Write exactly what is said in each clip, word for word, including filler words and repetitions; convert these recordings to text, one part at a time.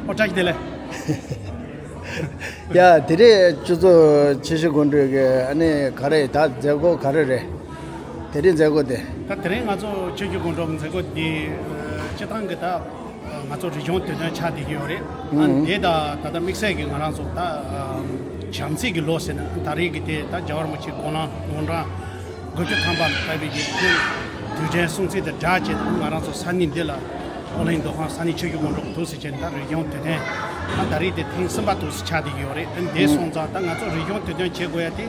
ཨོ་བཀྲ་ཤིས་བདེ་ལེགས། ཡ་དེ་རིང་སྤྱི་ཚོགས་ཆུ་བཞི་སྒང་དྲུག་གི་ཨ་ནི་ག་རེ་ད་མཛད་སྒོ་ག་རེ་རེད། དེ་རིང་མཛད་སྒོ་དེ། ད་དེ་རིང་ང་ཚོ་ཆུ་བཞི་སྒང་དྲུག་མཛད་སྒོ་འདི་སྤྱི་བཏང་གི་ད་ང་ཚོ་རིག་གཞུང་དུས་སྟོན་ཆགས་བསྡད་ཀྱི་ཡོད་རེད། ཨ་ནི་དེ་ད་ད་ལྟ་དམིགས་བསལ་གྱི་ང་རང་ཚོ་ད་བྱམས་བརྩེ་གི་ལོ་ཟེར་ན་ད་རེས་ཀྱི་དེ་ད་རྒྱལ་བ་རིན་པོ་ཆེའི་དགུང་ལོ་དགུང་གྲངས་དགུ་བཅུ་ཐམ་པ་ལ་ཕེབས་པའི་གི་དུས་དྲན་སྲུང་བརྩི་དང་སྦྲགས་བྱས་ད་ང་རང་ཚོ་ས་གནས་འདི་ལ་ཨོ་གླིང་མདོ་ཁམས་ས་གནས་ཆུ་བཞི་སྒང་དྲུག་འདུག་ཟེར་བྱས་ད་རིག་གཞུང་དུས་སྟོན་ད་ད་རེས་དེ་ཐེངས་གསུམ་པ་འདུག་ཟེར་ཆགས་བསྡད་ཀྱི་ཡོད་རེད། ཨ་ནི་དེ་སོང་ཙང་ད་ང་ཚོ་རིག་གཞུང་དུས་སྟོན་བྱེད་དགོས་ཡ་དེ།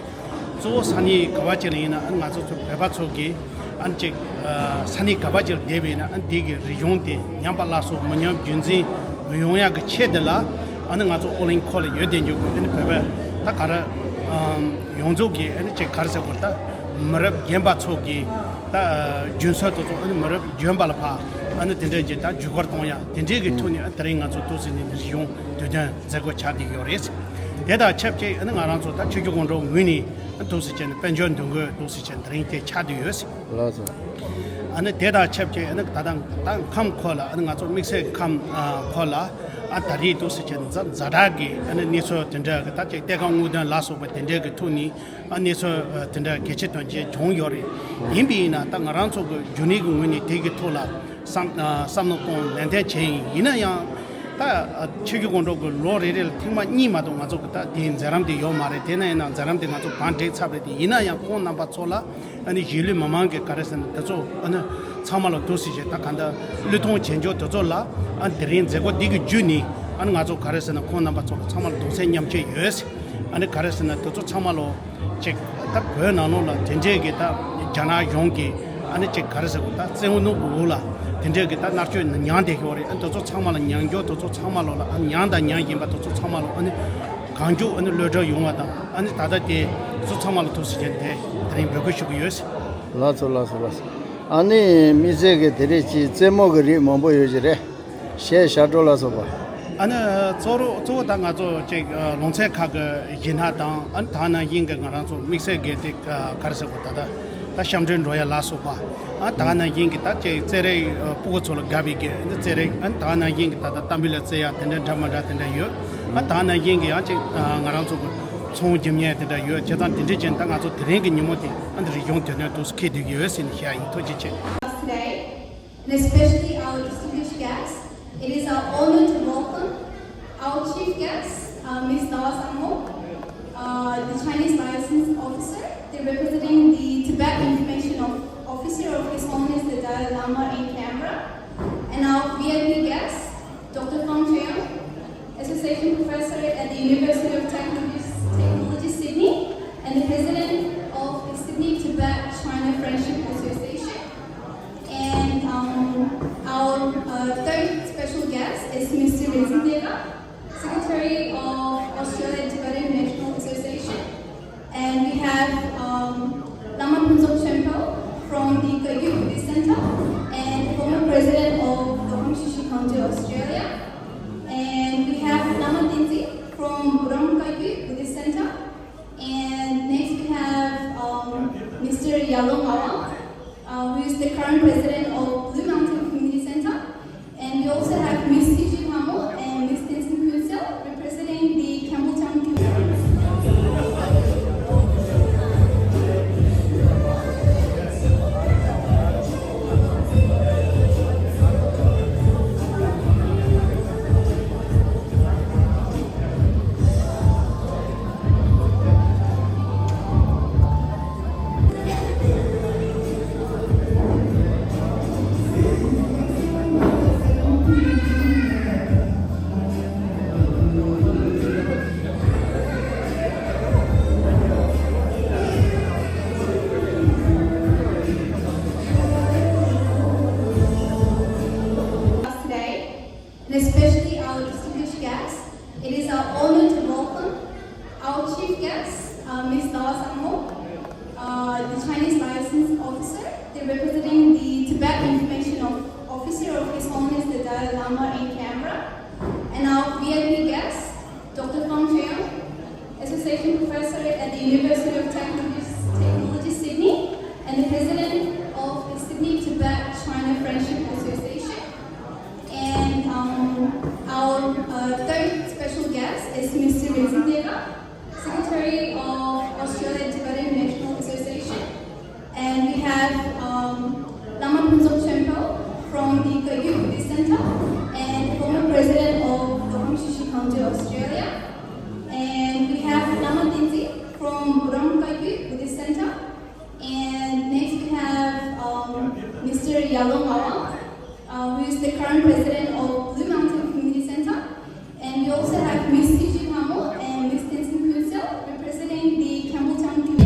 གཙོ་བོ་ས་གནས་ག་བ་ཅིག་ལ་ཡིན་ན་ཨ་ནི་ང་ཚོ་ཚོ་བོད་པ་ཚོ་གི་ཨ་ནི་ཅིག་ས་གནས་ག་བ་ཅིག་ལ་བསྡད་པ་ཡིན་ན་ཨ་ནི་དེ་གི་རིག་གཞུང་དེ་ཉམས་པ་སླར་གསོ་མི་ཉམས་རྒྱུན་འཛིན་མི་ཡོང་ཡག་གི་ཆེད་དེ་ལ་ཨ་ནི་ང་ཚོ་ཨོ་གླིང་ཁོ་ལ་ཡོད་བསྡད་རྒྱུ་གི་ཨ་ནི་བོད་པ་ད་ག་རེ་ཡོངས་རྫོགས་ཀྱི་ཨ་ནི་ཅིག་ག་རེ་ཟེར་དགོས་ད་མི་རབས་རྒན་པ་ཚོ་གི་ད་རྒྱུན་སྲོལ་དེ་ཚོ་ཨ་ནི་མི་རབས་གཞོན་པ་ལ་ཕར་ཨ་ནི་དེ་འདྲའི་གི་ད་བརྒྱུད་སྐུར་གཏོང་ཡ་དེ་འདྲའི་གི་ཐོག་ནས་ཨ་ནི་དེ་རིང་ང་ཚོ་འདུག་སེ་ནས་རིག་གཞུང་དུས་སྟོན་མཛད་སྒོ་ཆགས་བསྡད་ཡོད་རེད། དེ་དང་ཆབས་ཅིག་ཨ་ནི་ང་རང་ཚོ་ད་ཆུ་བཞི་སྒང་དྲུག་ངོས་ནས་འདུག་སེ་བྱས་ནས་དཔལ་འབྱོར་འདུ་འགོད་འདུག་སེ་བྱས་ནས་དེ་རིང་དེ་ཆགས་བསྡད་ཡོད། ལགས་སོ། ཨ་ནི་དེ་དང་ཆབས་ཅིག་ཨ་ནི་ད་ལྟ་ད་ཁམས་ཁོ་ལ་ཨ་ནི་ང་ཚོ་དམིགས་བསལ་ཁམས་ཨ་ཁོ་ལ་ཨ་ད་རེས་འདུག་སེ་བྱས་ནས་ཛ་ཛ་དྲག་གི་ཨ་ནི་གནས་ཚུལ་དེ་འདྲ་གི་ད་ཅིག་ལྟས་ཁང་དངུལ་དོན་ལ་སོགས་པ་དེ་འདྲ་གི་ཐོག་ནས་ཨ་གནས་ཚུལ་དེ་འདྲ་གལ་ཆེ་དོན་ཆེ་བྱུང་ཡོད་རེད། ཡིན་པས་ཡིན་ན་ད་ང་རང་ཚོ་གི་རྒྱུན་ལས་ཀྱི་ངོས་ནས་དེ་གི་ཐོག་ལ་བསམ་བསམ་བློ་གཏོང་ནན་ཏན་བྱས་ཡིན། ཡིན་ན་ཡང་ད་ཆུ་བཞི་སྒང་དྲུག་གི་ལོ་རེ་རེ་ལ་ཐེངས་མ་གཉིས་མ་གཏོགས་ང་ཚོ་གི་ད་དེའི་མཛད་རིམ་དེ་ཡོད་མ་རེད། དེ་ན་ཡིན་ན་མཛད་རིམ་དེ་ང་ཚོ་བང་བསྒྲིགས་ཚར་བ་རེད། དེ་ཡིན་ན་ཡང་ཁོང་རྣམ་པ་ཚོ་ལ་ཨ་ནི་གཞིས་ལུས་མི་མང་གི་ག་རེ་ཟེར་ན་དེ་ཚོ་ཨ་ནི་ཚང་མ་ལ་འདུག་སེ་བྱས་ད་ག་འདྲ་བློས་གཏོང་བྱེད་འཇོག་དེ་ཚོ་ལ་ཨ་ནི་དེ་རིང་མཛད་སྒོ་འདི་གི་བརྒྱུད་ནས་ཨ་ནི་ང་ཚོ་ག་རེ་ཟེར་ན་ཁོང་རྣམ་པ་ཚོ་ལ་ཚང་མ་ལ་གདུང་སེམས་མཉམ་སྐྱེད་ཡོད། ཨ་ནི་ག་རེ་ཟེར་ན་དེ་ཚོ་ཚང་མ་ལོ་ཅིག་ད་བོད་ནང་ལོགས་ལ་དེ་འདྲས་ཀྱི་ད་རྒྱ་ནག་གཞུང་གི་ཨ་ནི་ཅིག་ག་རེ་ཟེར་དགོས་ད་བཙན་འོག་གི་འོག་ལ་དེ་འདྲས་ཀྱི་ད་མནར་གཅོད་མྱངས་བསྡད་ཡོད་རེད། ཨ་ནི་དེ་ཚོ་ཚང་མ་ལ་མྱོང་རྒྱུ་དེ་ཚོ་ཚང་མ་ལོ་ལ་ཨ་ནི་མྱངས་དང་མྱངས་བཞིན་པ་དེ་ཚོ་ཚང་མ་ལོ་ཨ་ནི་གང་མགྱོགས་ཨ་ནི་གློད་གྲོལ་ཡོང་བ་དང་ཨ་ནི་ད་ལྟ་དེ་ཚོ་ཚང་མ་ལ་ཐུགས་སུ་ཆེ་དེ་དེ་རིང་འབོད་སྐུལ་ཞུ་གི་ཡོད། ལགས་སོ་ལགས་སོ་ལགས་སོ། ཨ་ནི་དམིགས་བསལ་གྱི་དེ་རིང་ཅིག་རྩེད་མོ་གི་རིགས་མང་པོ་ཡོད་ཀྱི་རེད། གཞས་ཞབས་བྲོ་ལ་སོགས་པ། ཨ་ནི་གཙོ་རུ་གཙོ་བོ་ད་ང་ཚོ་ཅིག་ལུང་ཚན་ཁག་གི་གཞས་སྣ་དང་ཨ་ནི་ད་ནང་བཞིན་གྱི་ང་རང་ཚོ་དམིགས་བསལ་གྱི་དེ་ག་རེ་ཟེར་དགོས་ད་ད་ད་ཞབས་འདྲེན་འགྲོ་ཡ་ལ་སོགས་པ། ཨ་ད་ནང་བཞིན་གྱི་ད་ཅིག་རྩེད་རིགས་ཕྲུ་གུ་ཚོ་ལ་དགའ་བའི་གི་ཨ་ནི་རྩེད་རིགས་ཨ་ནི་ད་ནང་བཞིན་གྱི་ད་ད་གཏམ་དཔེ་ལ་རྩེ་ཡ་དེ་འདྲ་འདྲ་མ་འདྲ་དེ་འདྲ་ཡོད། ཨ་ད་ནང་བཞིན་གྱི་ཡང་ཅིག་ང་རང་ཚོ་གི་ཚོང་རྒྱབ་མཁན་དེ་འདྲ་ཡོད། བྱས་ཙང་དེ་འདྲ་བྱས་ད་ང་ཚོ་དེ་རིང་གི་ཉིན་མོ་དེ་ཨ་ནི་རིག་གཞུང་དེ་ནས་འདུག་སེ་འཁེལ་བསྡད་ཀྱི་ཡོད་ཟེར་ནས་བཤད་ཡ་ཡིན། ཐུགས་རྗེ་ཆེ། Today, and especially our distinguished guests, it is our honor to welcome our chief guest, uh, Miss Dawa Sangmo, uh, the Chinese liaison officer, the representing the Tibet Information of, Officer of His Holiness the Dalai Lama in Canberra, and our V I P guest, Doctor Fang Chayang, Association Professor at the University of Technology, Technology Sydney, and the President of the Sydney Tibet China Friendship Association. And um, our uh, third special guest is Mister Rezin Dega, Secretary of Australia Tibetan National Association. And we have um, Lama Phuntsog Shempyo from the Kagyu Buddhist Center and former president of the Hong Shishi County, Australia. And we have Lama Tenzin from Buram Kagyu Buddhist Center. And next we have um, Mister Yalong Awang, uh, who is the current president of Blue Mountain Community Center. And we also have Miss Siji Pamo and Miss Tenzin Kunsel representing the Campbelltown community. Today, and especially our distinguished guests, it is our honor to welcome our chief guest, uh, Miss Dawa Sangmo, uh, the Chinese liaison officer, the representing the Tibet Information of, Officer of His Holiness the Dalai Lama in Canberra, and our V I P guest, Doctor Fang Chayang, Association Professor at the University of Technology, Technology Sydney, and the President of the Sydney Tibet China Friendship Association. And um, our Uh, third special guest is Mister Rezin Dera, Secretary of Australia Tibetan National Association. And we have um, Lama Phunzok Chempo from the Kagyu Buddhist Center and former president of the Home Shishi Council Australia. And we have Lama Tinzi from Buram Kagyu Buddhist Center. And next we have um, Mister Yalong Awang, uh, who is the current president of Blue Mountain Community Center. And we also have Miss Siji Pamo and Miss Tenzin Kunsel representing the Campbelltown community.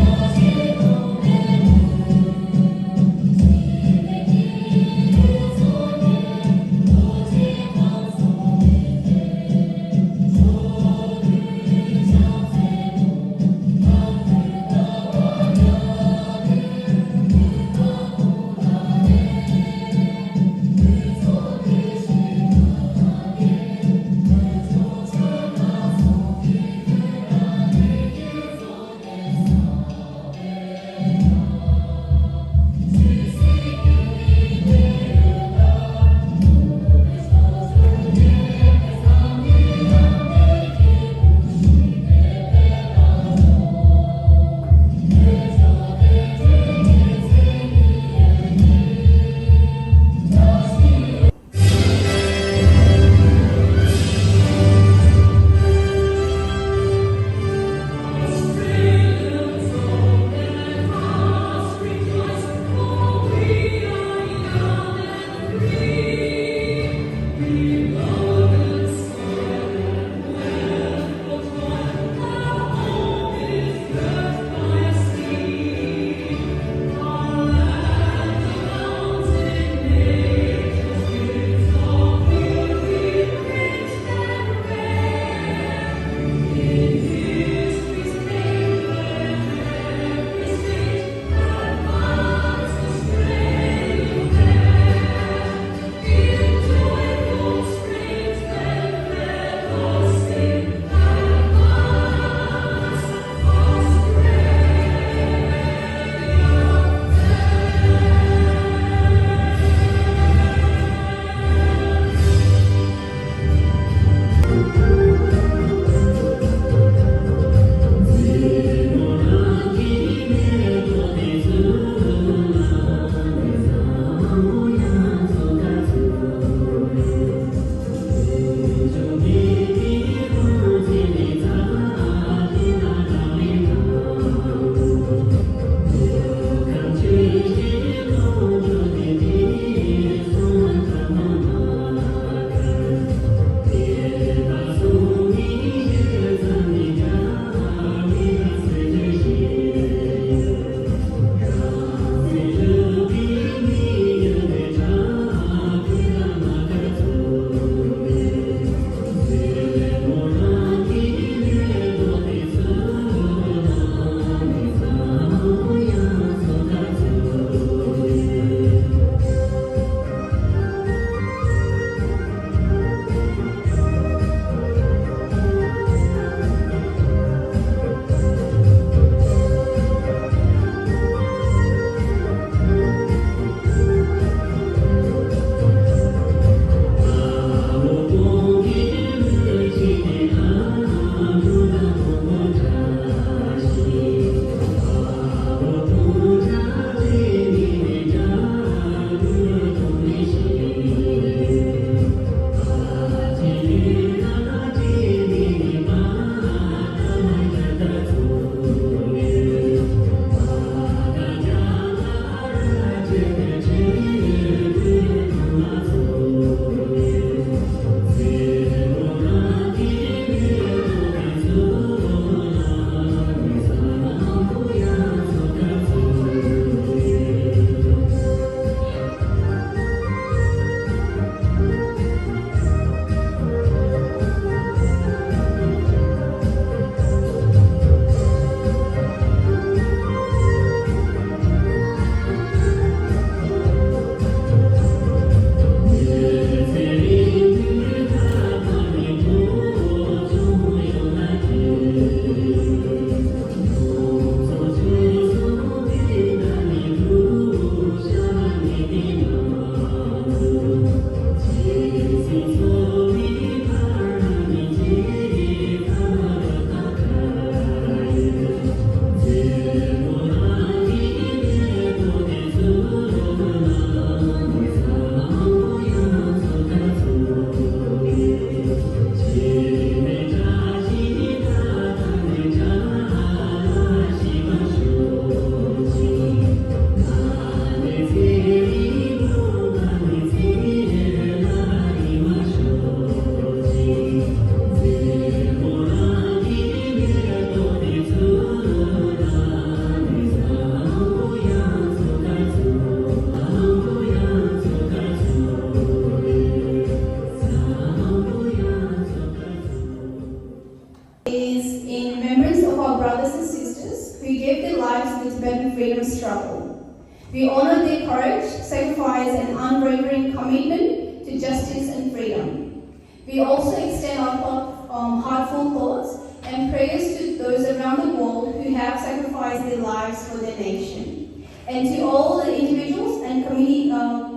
courage, sacrifice, and unwavering commitment to justice and freedom. We also extend our thought, um, heartfelt thoughts and prayers to those around the world who have sacrificed their lives for their nation, and to all the individuals and community, uh,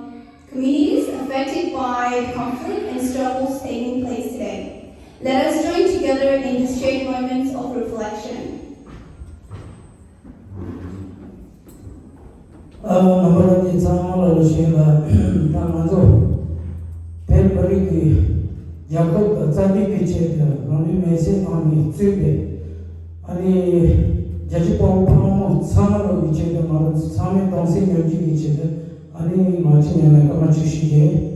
communities affected by the conflict and struggles taking place today. Let us join together in this shared moment of reflection. ཨ། རྣམ་པ་ལྷན་རྒྱས་ཚང་མ་ལ་ལོ་ཤེས་ལ། ད་ང་ཚོ་བོད་མི་རིགས་ཀྱི་རྒྱལ་ཁབ་དང་རྩ་འཛིན་གྱི་ཆེད་དུ་རང་ལུས་མེར་སྲེག་བཏང་ནས་བཙུགས་པའི། ཨ་ནི་རྒྱལ་གཅེས་དཔའ་བོ་ཕ་མ་ཚང་མ་ལོ་གི་ཆེད་དུ། ང་རང་ཚོ་ཚང་མའི་གདུང་སེམས་མཉམ་སྐྱེད་ཀྱི་ཆེད་དུ། ཨ་ནི་ང་ཚོ་ཉན་ལ་སྐར་མ་བཅུ་ཞིག་རེད།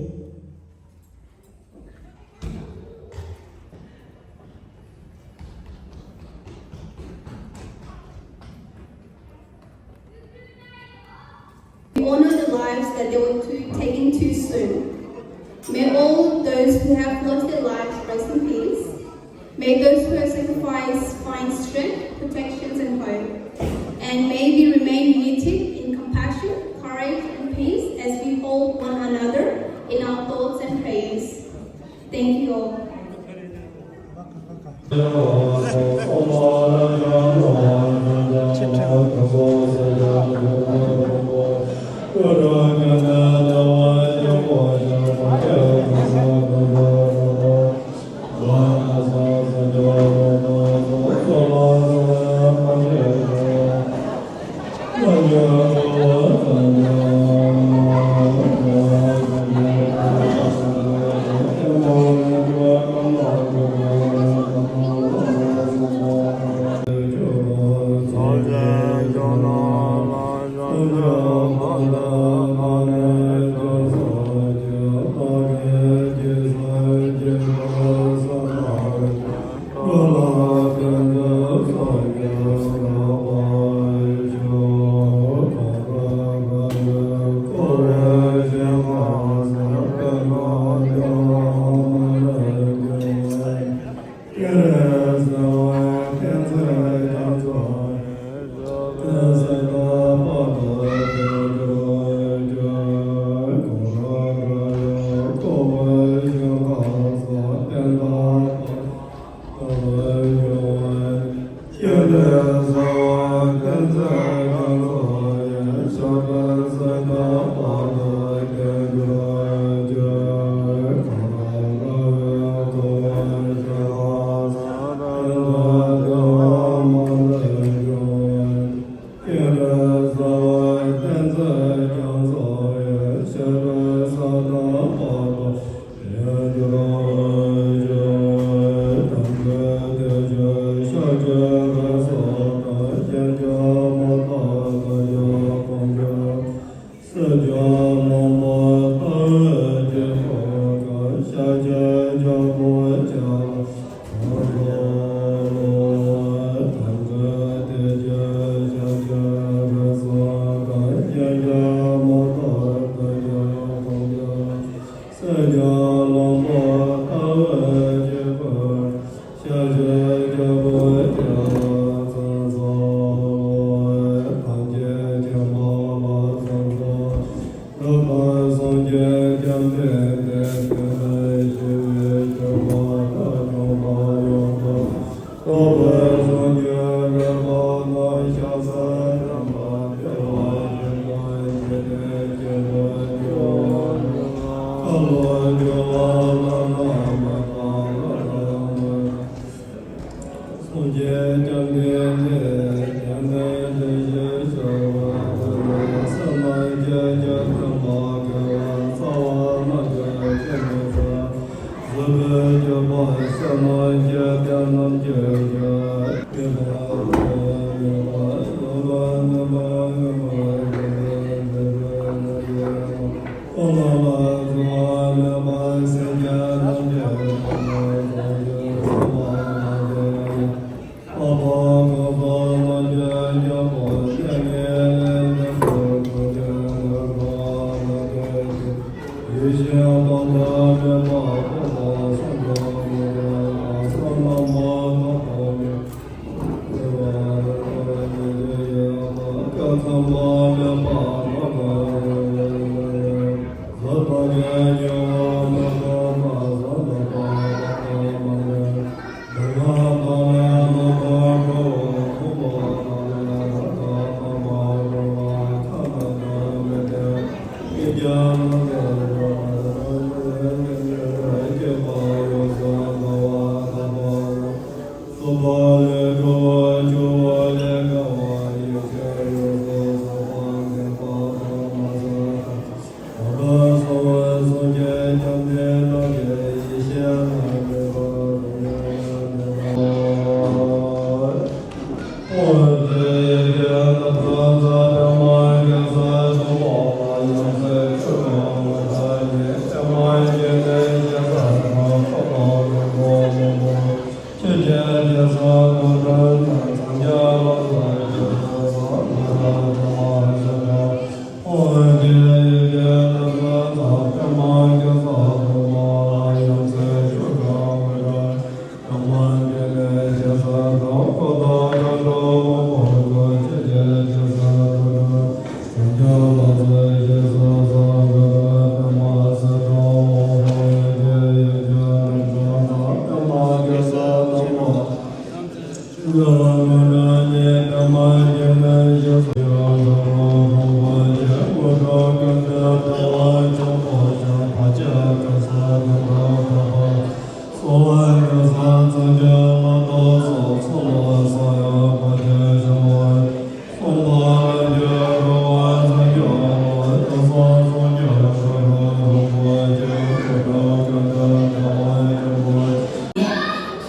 We honor the lives that they were too, taken too soon. May all those who have lost their lives rest in peace. May those who have sacrificed find strength, protections, and hope. And may we remain united in compassion, courage, and peace as we hold one another in our thoughts and prayers. Thank you all.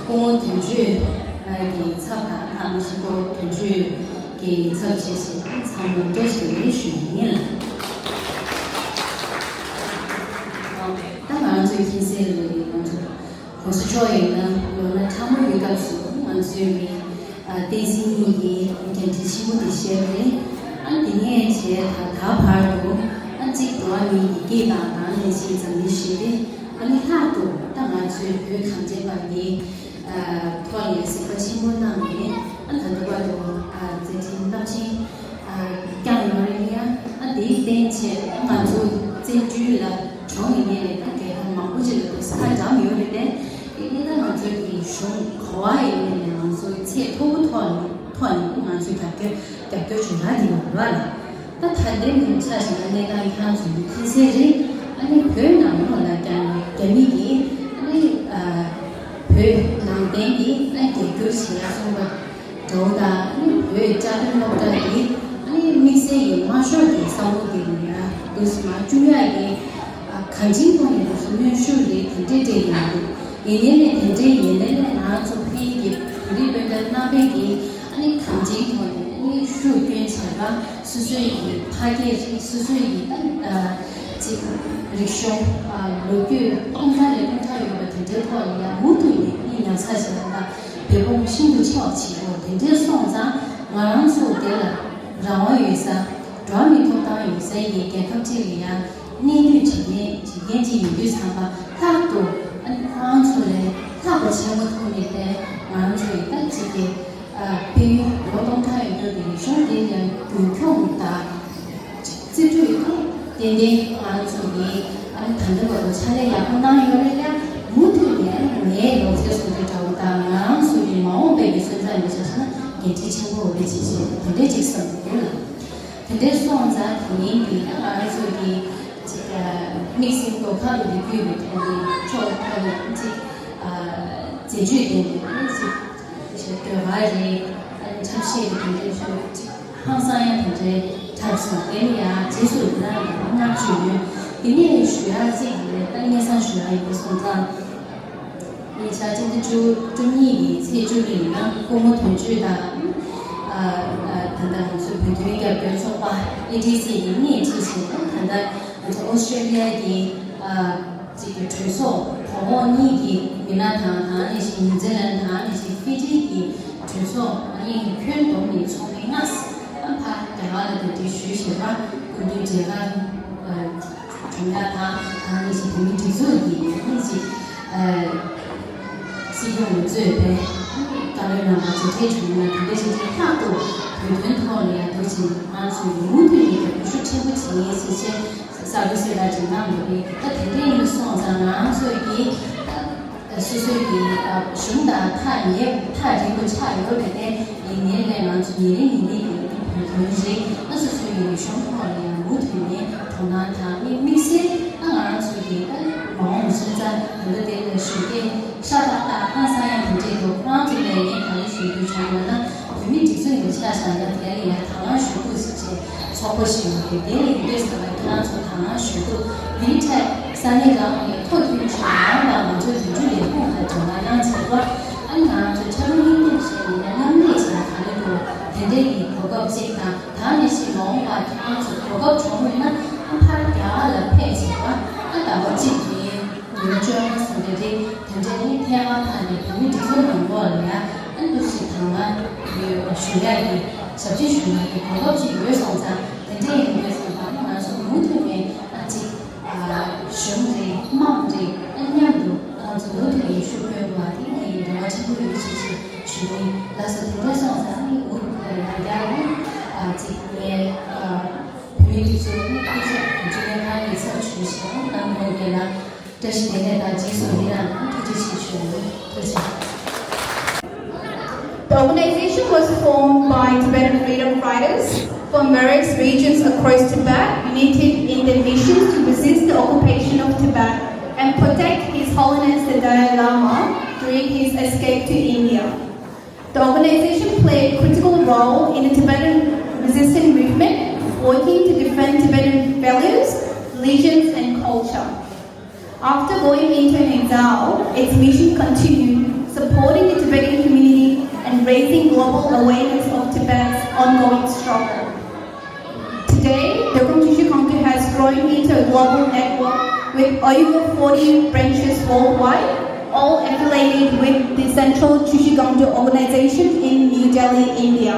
སྐུ་ངོ་དོན་གཅོད་ཀྱི་ཚབ་དང་ཨ་ནི་ཤིང་ཀོ་དོན་གཅོད་ཀྱི་ཚབ་བྱས་ཤིང་ཚང་མ་བཀྲ་ཤིས་བདེ་ལེགས་ཞུ་ཡིན། ད་ང་རང་ཚོའི་མཁྱེན་གསལ་ལ་ཡིན་ང་ཚོ་གོང་ས་མཆོག་ཡིན་ན་ལོ་ན་ཕྲ་མོ་ཡོད་སྐབས་སུ་ང་ཚོའི་མི་བསྟན་འཛིན་གཉིས་ཀྱི་འགན་འཁྲི་ཆེན་པོ་དེ་བཞེས་པ་རེད། ཨ་དེ་ནས་བྱས་ད་ད་བར་དུ་ཨ་གཅིག་འགྲོ་བ་མིའི་བདེ་སྐྱིད་དང་ནང་ནས་ཅིག་འཛམ་གླིང་ཞི་བདེ། ཨ་ནི་ལྷག་ཏུ་ད་ང་ཚོའི་བོད་གངས་ཅན་པ་འདི་ཐོག་ནས་གཟིགས་པ་ཆེན་པོ་གནང་ནས་ཨ་ད་ལྟ་བར་དུ་མཛད་འཕྲིན་རླབས་ཆེན་བསྐྱངས་ཡོད་རེད། ཡང་ཨ་དེའི་རྟེན་བྱས་ང་ཚོ་བཙན་བྱོལ་ལ་གྲོངས་ཡིན་ནའི་ད་རྒྱལ་ཁབ་མང་པོ་ཅིག་ལ་དུ་ས་འགྲམ་ཡོད་རེད་དེ། དེ་ནི་ད་ང་ཚོའི་གི་གཞུང་ག་བ་ཡིན་ནའི་ང་ཚོའི་ཚད་མཐོ་པོ་ཐོག་ནས་ཐོག་ནས་ང་ཚོའི་རྒྱབ་སྐྱོར་རྒྱབ་སྐྱོར་བྱུང་ཡ་དེ་ཡོད་རེད་བ་ལ། ད་ད་ལྟའི་མི་ཆ་བཞག་ན་གནས་སྟངས་ཁྱེད་རང་ཚོ་ཡིས་མཁྱེན་གསལ་རེད། ཨ་ནི་བོད་ནང་ལོགས་ལ་ཀྱང་རྒྱ་མི་གིས་ཨ་ནི་ཨ་བོད་ནང་བསྟན་གྱི་ཨ་རྒྱབ་སྐྱོར་བྱེད་ཡ་གསུངས་པ་འདྲ་བོ་དང་ཨ་ནི་བོད་བཅའ་སྡོད་སློབ་གྲྭ་གི་ཨ་ནི་དམིགས་བསལ་གྱི་དམར་ཤོག་གི་བསམ་བློ་དེ་ཡིན་ན་འདུག་སེ་མར་བཅུག་ཡ་གི་ཨ་གང་ཅིའི་ཐོག་ནས་འདུག་སེ་གནོན་ཤུགས་རེད་དེ་འདྲས་སྤྲད་ཡོང་གི་འདུག་ཡིན་ནའི་ལས་དེ་འདྲས་ཡིན་ནའི་ལས་ང་ཚོ་ཕ་གི་བོད་རིགས་སྤུན་ཟླ་རྣམ་པས་ཀྱི་ཨ་ནི་གང་ཅིའི་ཐོག་ནས་ཨ་ནི་ཤུགས་སྐྱོན་བྱས་པ། སོ་སོའི་གི་ཕ་སྐད་རེད། སོ་སོའི་གི་ད་ཅིག་རིག་གཞུང་ལོ་རྒྱུས་སྟོང་ཕྲག་ལས་སྟོང་ཕྲག་ཡོད་པ་དེ་འདྲའི་ཐོག་ལ་ཡང་མུ་མཐུད་ནས་ཨ་ནི་ཉར་ཚགས་བྱས་པ་དང་འབད་འབུངས་ཤིན་ཏུ་ཆེ་བ་བྱེད་དགོས། དེ་འདྲས་སོང་ཙང་ང་རང་ཚོ་དེ་ལ་རང་དབང་ཡོད་ས་འགྲོ་བ་མིའི་ཐོབ་ཐང་ཡོད་ས་ཡི་རྒྱལ་ཁབ་ཅིག་ལ་ཡང་གནས་སྡོད་བྱེད་མཁན་བྱེད་མཁན་ཅིག་ཡིན་དུས་ཙམ་པ་ལྷག་ཏུ་ཨ་ནི་ཁོ་རང་ཚོ་ལས་ལྷག་པ་བྱེད་མ་ཐུབ་ནས་དེ་ང་རང་ཚོ་ཡི་ད་ཅིག་གི་དཔལ་ཡོན་ལོ་སྟོང་ཕྲག་ཡོད་རྒྱུ་དེ་རིག་གཞུང་དེ་ལ་རྒྱུན་འཁྱོངས་དང་རྩིས་སྤྲོད་ཡོད་ཐབས་ཏན་ཏན་ང་ཚོ་གིས་ཨ་ནི་ད་ལྟ་བར་དུ་ཕྱག་ལས་ཡག་པོ་གནང་ཡོད་རེད། ཡང་མུ་མཐུད་ནས་ཨ་ནི་ངའི་ལོ་ཙཱའི་གསུང་ཆོས་འདྲ་བོ་དང་ང་རང་ཚོ་གི་མ་འོངས་པའི་གི་སོན་རྩ་ནས་བྱས་ན་འགན་འཁྲི་ཆེན་པོ་རེད་ཅེས་བྱས་དེ་འདྲས་ཅིག་བསམ་གྱི་འདུག་ལ། དེ་འདྲས་སོང་ཙང་དེ་རིང་གི་ད་ང་རང་ཚོ་གི་ཅིག་དམིགས་བསལ་དོ་ཁ་ལ་འདི་བརྒྱུད་པའི་ཐོག་ནས་ཕྱོགས་ཐོག་ནས་ཅིག་མཛད་སྤྱོད་ལྡན་པའི་ཅིག་ཟློས་གར་རེད། ཨ་ནི་འཁྲབ་གཞས་རེད། དེ་འདྲའི་ཤོག་ཅིག་ཧང་སང་ཡང་དེ་འདྲའི་འཁྲབ་སོང་། དེ་ནི་ཡང་རྗེས་སུ་ཡི་རང་ཡང་བསྔགས་བརྗོད་ཡོད། དེ་ནས་ཞུ་ཡག་ཅིག་ཡིན་ན་ད་སྙན་སེང་ཞུ་ཡག་ཡིན་པ་སོང་ཙང་། ཉེ་ཆར་སྤྱི་ཟླ་བཅུ་བཅུ་གཉིས་ཀྱི་ཚེས་བཅུ་ལ་ཡིན་ན་སྐུ་ངོ་དོན་གཅོད་དང་ཨ་ཨ་ད་ལྟ་ང་ཚོའི་བོད་དོན་རྒྱབ་སྐྱོར་ཚོགས་པ་ཨེ་ཌི་སི་ཡིས་སྣེ་ཁྲིད་བྱས་ད་ད་ལྟ་ང་ཚོ་ཨོ་སི་ཀྲེ་ལི་ཡ་གི་ཨ། ཅིག་གི་གྲོས་ཚོགས་གོང་འོག་གཉིས་ཀྱི་མི་སྣ་དང་དེ་ནང་བཞིན་ནིའུ་ཛི་ལན་དེ་ནང་བཞིན་ཧྥི་ཇི་གི་གྲོས་ཚོགས་ཨ་ནི་ཁྱོན་བསྡོམས་ནས་ཚོགས་མི་ལྔ་ཨ་ཕ་རྒྱ་གར་ལ་གདན་འདྲེན་ཞུས་བྱས་པ་སྐུ་མདུན་མཇལ་ཁ་གྲོལ་ཡག་དང་དེ་ནང་བཞིན་བོད་མིའི་སྒྲིག་འཛུགས་ཀྱི་ཨ་ནི་ཅིག་སྲིད་སྐྱོང་ལ་གཙོས་པའི་བཀའ་བློན་རྣམ་པ་མཇལ་འཕྲད་གྲོལ་ཡག་དེ་འདྲ་ཞིག་གི་ལྷག་ཏུ་བོད་དོན་ཐོག་ལ་ཡང་འདུག་ཅིང་ང་ཚོས་མུ་མཐུད་ནས་རྒྱབ་སྐྱོར་ཤུགས་ཆེན་པོ་བྱེད་ཡིན་ཟེར་བྱས། གསར་འགོད་གསལ་བསྒྲགས་ཅིག་གནང་འདུག་རེད། ད་དེ་འདྲ་ཡིན་སོང་ཙང་ང་རང་ཚོས་ཀྱིས་ད་སོ་སོའི་གི་གཞུང་དང་ཐག་ཉེ་ཐག་རིང་པོ་ཆགས་ཡོད་རེད་དེ། ཡིན་ནའི་ལས་ང་ཚོ་ཉིན་རེ་ཉིན་རེ་གི་བོད་ ཡོད་རེད། ཨ་སོ་སོའི་རིག་གཞུང་ཐོག་ལ་ཡང་མུ་མཐུད་ནས་དོ་སྣང་དང་དམིགས་བསལ་ཨ་ང་རང་ཚོའི་གི་ཨ་མ་འོངས་སོན་རྩ་ད་ལྟ་དེ་ལ་ཞུ་སྐད་ཤ་སྟག་སྟག་ཨ་ས་ཡང་དེ་འདྲས་འདུག་ཁོ་རང་ཚོ་ལ་ངས་ག་རེ་ཞུ་རྒྱུ་བྱུང་ཡོད་ན། བོད་མི་སྒྲིག་འཛུགས་ཡིན་ཆ་བཞག་ན་དེ་ལ་ཡང་དང་བླངས་ཞུ་དགོས་ཟེར་བྱས་ཚོགས་པ་ཞིག་ཡོད་རེད། དེ་ལ་ཡིན་དུས་ཙམ་ལ་ཁྱེད་རང་ཚོ་དང་བླངས་ཞུ་དགོས། དེའི་ཐད་ས་གནས་ཁག་ནས་ཐོག་མཐུན་གྱིས་རང་དང་ང་ཚོའི་དོན་གཅོད་ལས་ཁུངས་ལ་འབྲེལ་བ་གནང་བྱས་པ། ཨ་ནི་ང་རང་ཚོའི་ཕྱག་རོགས་སྙིང་སྟོབས་བྱས་ནས་མཉམ་ལས་བྱས་ན་ག་རེ་འདུག་དེ་འདྲའི་གི་གོ་སྐབས་ཅིག་དང་། ད་ནི་ཞིག་མ་འོངས་པར་ཁྱེད་རང་ཚོ་གོ་སྐབས་བྱུང་ཡོད་ན་ཨ་ཕར་རྒྱ་གར་ལ་ཕེབས་བྱས་པ་ཨ་ཟླ་བ་གཅིག་གི་ཉིན་བཅོ་ལྔ་སོང་རེ་རེ་དེ་འདྲ་ནི་ཐད་ཀར་ཐག་ནས་བོད་མི་སྒྲིག་འཛུགས་ནང་ལོགས་ལ་ཡང་ཨ་འདུག་ཞིག་དང་བླངས་ཞུ་ཡག་གི་ཞབས་ཕྱི་ཞུ་ཡག་གི་གོ་སྐབས་ཅིག་ཡོད་སོང་ཙང་། དེ་འདྲ་ཡིན་དུས་སོང་ཙང་ང་ཚོ་མུ་མཐུད་ནས་ཨ་ཅིག་གཞུང་རེད་དམངས་རེད་ཨ་མཉམ་དུ་ང་ཚོ་མུ་མཐུད་ནས་ཤུགས་སྐྱོན་དགོས་པ་དེ་ངའི་རེ་བ་ཆེན་པོ་ཡོད་ཅེས་ཞུ་གི་ཡིན། ལགས་སོ། དེ་འདྲ་སོང་ཙང་ཨ་ནི་འུ་ཡང་བསྐྱར་ནས་ཨ་ཅིག་ངའི་ཨ། བོད་མིའི་སྒྲིག་འཛུགས་ནི་སྐུ་ཚབ་དང་འབྲེལ་ཡོད་ཁང་གི་ཚབ་ཞུས་ཤིང་གནང་དགོས་པས་ན་བཀྲ་ཤིས་བདེ་ལེགས་དང་རྗེས་སུ་ཡི་རང་དང་ཐུགས་རྗེ་ཆེ་ཞུ་ཡ་ཡིན། ཐུགས་རྗེ་ཆེ། The organization was formed by Tibetan freedom fighters from various regions across Tibet, united in their mission to resist the occupation of Tibet and protect His Holiness the Dalai Lama during his escape to India. The organization played a critical role in the Tibetan resistance movement, working to defend Tibetan values, religions, and culture. After going into an exile, its mission continued, supporting the Tibetan community and raising global awareness of Tibet's ongoing struggle. Today, Dökhong Chökyi Khangtu has grown into a global network with over forty branches worldwide, all affiliated with the Central Chökyi Khangtu Organization in New Delhi, India.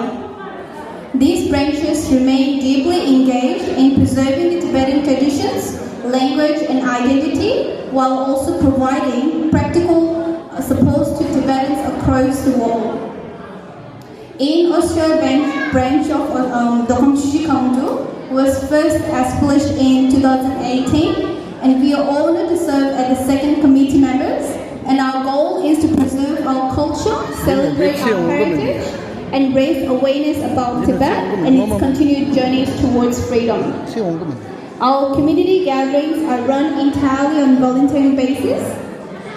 These branches remain deeply engaged in preserving the Tibetan traditions, language, and identity, while also providing practical uh, support to Tibetans across the world. In Austria, branch, branch of um, Dökhong Chökyi Khangtu was first established in two thousand eighteen, and we are honored to serve as the second committee members. And our goal is to preserve our culture, celebrate our heritage, and raise awareness about Tibet and its continued journeys towards freedom. Our community gatherings are run entirely on voluntary basis,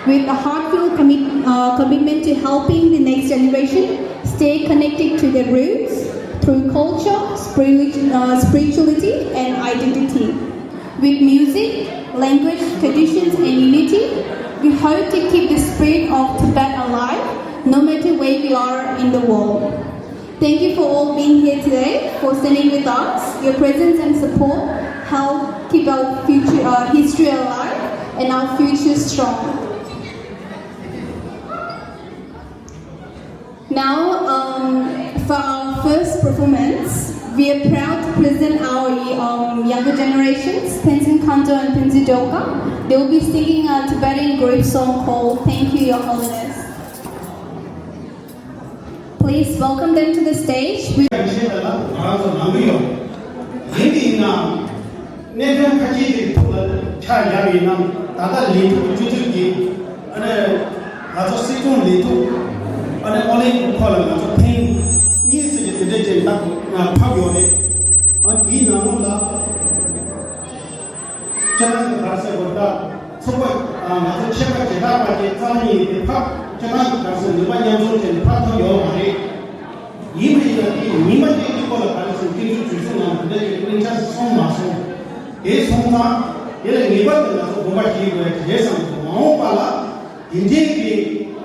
with a heartfelt commit, uh, commitment to helping the next generation stay connected to their roots through culture, spirit, uh, spirituality, and identity. With music, language, traditions, and unity, we hope to keep the spirit of Tibet alive, no matter where we are in the world. Thank you for all being here today, for standing with us. Your presence and support help keep our future, our history alive and our future strong. Now, um, for our first performance, we are proud to present our um, younger generations, Tenzin Khanto and Tenzin Doka. They will be singing a Tibetan group song called Thank You, Your Holiness. Please welcome them to the stage. We གནད་དོན་ཁ་ཤས་ཅིག་ཐོག་ལ་ཆ་བཞག་པ་ཡིན་ན། ད་ལྟ་ལས་ཐུབ་སྤྱི་འཐུས་ཀྱི་ཨ་ནི་ང་ཚོ་སྲིད་སྐྱོང་ལས་ཐུབ་ཨ་ནི་ཨོ་ལེན་ཁོ་ལ་ང་ཚོ་ཐེངས་གཉིས་ཙམ་གྱི་དེ་འདྲ་ཅིག་ད་ཕབ་ཡོད་རེད། ཨ་དེའི་ནང་ལོགས་ལ། སྤྱིར་བཏང་གི་ག་རེ་ཟེར་དགོས་རེད། ད་ཚོགས་པ་ང་ཚོ་ཆེད་མཁས་བྱེ་བྲག་པ་ཅིག་རྩ་བ་ཉིད་ནས་ཕར་སྤྱིར་བཏང་གི་ག་རེ་ཟེར་ནུས་པ་མཉམ་འཛོམས་བྱས་ནས་ཕར་ཐོན་ཡོད་མ་རེད། ཡིན་པ་ཡིན་ན་དེ་ཉི་མ་གཅིག་གི་སྐོར་ལ་ག་རེ་ཟེར་སྐྱིད་སྡུག་བྱུང་སོང་ངམ་དེ་འདྲ་ཡོད་པའི་ཆ་སོང་མ་སོང་། དེ་སོང་ཙང་དེ་ལ་ངེས་པར་དུ་ང་ཚོ་དགོངས་པ་བཞེས་དགོས་ཡ་དེ་རེད་བསམ་སོང་། མ་འོངས་པ་ལ་དེ་འདྲའི་གི་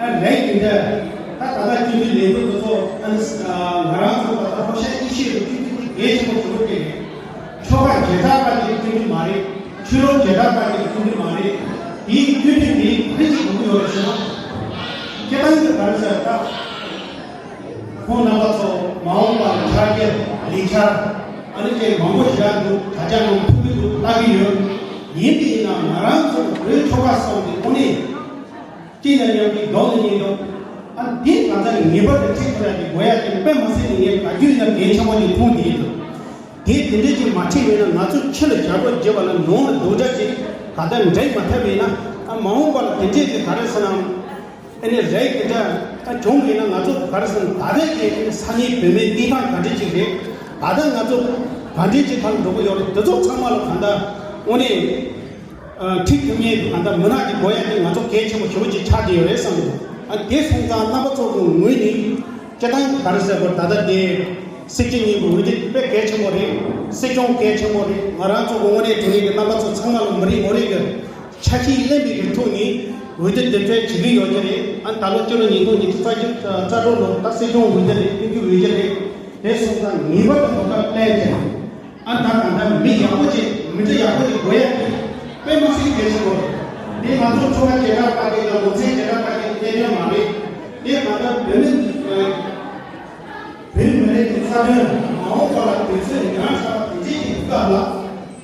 ཨ་རེད་དེ་འདྲ་ད་ད་ལྟ་སྤྱི་འཐུས་ལས་ཐོག་དེ་ཚོ་ཨ་ནི་ང་རང་ཚོ་ད་ལྟ་ཧོ་ཤ་ཨི་ཤེས་རུ་སྤྱི་འཐུས་དེ་གལ་ཆེན་པོ་བཟོ་གི་རེད། ཆོལ་ཁ་བརྗེ་དྲག་པ་དེ་སྐྱོན་གྱི་མ་རེད། ཆོས་ལུགས་བརྗེ་དྲག་པ་དེ་སྐྱོན་གྱི་མ་རེད། དེའི་སྐྱོན་གྱི་དེ་ག་རེ་ཅིག་དགོས་ཀྱི་ཡོད་རེད་ཟེར་ན། སྤྱིར་བཏང་གི་ག་རེ་ཟེར་ད། ཁོང་རྣམ་པ་ཚོ་མ་འོངས་པར་ཕྱག་འཁྱེར་ལས་འཆར་ཨ་ནི་ཅན་མང་པོ་ཞིག་འདུག་དྲ་རྒྱ་ནང་ཐུག་གི་འདུག་ལྟ་གི་ཡོད། ཡིན་པ་ཡིན་ན་ང་རང་ཚོ་བོད་ཆོལ་ཁ་གསུམ་གྱི་ཐོག་ནས་གཅིག་ནས་མཉམ་གཅིག་རྡོག་ནས་གཉིས་རྡོག་ཨ་འདི་ང་ཚོ་ངེས་པར་དུ་ཁྲིད་ཐུབ་ཡ་གི་དགོས་ཡ་དེ་དཔེ་མ་སྲིད་ནས་ངས་ག་རྒྱུ་ཡིན་ན་གལ་ཆེན་པོ་ཅིག་མཐོང་བསྡད་ཡོད། དེ་དེ་འདྲ་ཅིག་མ་ཁྲིད་པས་ན་ང་ཚོ་ཕྱི་ལ་ཞབས་བྲོ་རྒྱབ་པ་ལ་ནང་ལ་རྡོག་རྒྱག་ཅིག་ག་ད་འགྲིག་མ་ཐུབ་པས་ན་ཨ་མ་འོངས་པ་ལ་དེ་འདྲས་ཀྱི་ག་རེ་ཟེར་ན་ཨ་ནི་རེད་དེ་འདྲ་ཨ་བྱུང་བས་ན་ང་ཚོ་ག་རེ་ཟེར་ན་ད་རེས་ཀྱི་ཨ་ནི་ས་གནས་བོད་མིའི་བདེ་ཐང་ག་འདྲས་ཅིག་རེད། ད་ལྟ་ང་ཚོ་ག་འདྲའི་ཅིག་ཐང་འགྲོ་གི་ཡོད་རེད། དེ་ཚོ་ཚང་མ་ལ་གང་ལྟར་དངོས་གནས་ཁྲིད་ཐུབ་མཁན་གྱི་གང་ལྟར་མི་སྣ་གི་དགོས་ཡ་དེ་ང་ཚོ་གལ་ཆེན་པོ་ཞེ་པོ་ཅིག་ཆགས་བསྡད་ཡོད་རེད་བསམ་གི་འདུག་ཨ་དེ་སོང་ཙང་རྣམ་པ་ཚོ་གི་ངོས་ནས་སྤྱི་བཏང་གི་ག་རེ་ཟེར་དགོས། ད་ལྟ་དེ་སྲིད་སྤྱི་གཉིས་ཀྱི་འོས་བསྡུ་དཔེ་གལ་ཆེན་པོ་རེད། སྲིད་སྐྱོང་གལ་ཆེན་པོ་རེད། ང་རང་ཚོ་གི་དངོས་གནས་དྲང་གནས་ཀྱི་རྣམ་པ་ཚོ་ཚང་མ་ལ་མི་རིགས་ངོ་རིས་ཀྱི་ཆ་ཤས་ལེན་པའི་གི་ཐོག་ནས་འོས་བསྡུ་འདེམས་སྒྲུག་བྱེད་ཀྱི་ཡོད་ཀྱི་རེད། ཨ་ད་ལོ་སྤྱི་ལོ་ཉིས་སྟོང་ཉི་ཤུ་རྩ་བཞི་རྩ་དྲུག་ལོ་ད་སྲིད་སྐྱོང་འོས་བསྡུ་རེད། དབུས་འོས་བསྡུ་རེད། དེ་སོང་ཙང་ངེས་པར་དུ་གོ་སྐབས་ལེན་བྱས། ཨ་ད་གང་ལྟར་མི་ཡག་པོ་ཅིག་མི་འདྲ་ཡག་པོ་ཅིག་དགོས་ཡ་དེ་དཔེ་མ་སྲིད་གལ་ཆེན་པོ་རེད། དེ་ང་ཚོ་ཆོལ་ཁ་བྱེ་བྲག་ཕལ་སྐད་དང་ལུང་ཚན་བྱེ་བྲག་ཕལ་སྐད་གནད་དོན་མ་རེད། དེ་གང་ལྟར་བོད་མི་བོད་མི་རིགས་ཀྱི་རྩ་དོན་མ་འོངས་པ་ལ་དུས་ཚོད་ཉག་ཕྲ་བ་དེ་འདྲའི་ཅིག་སྐབས་ལ།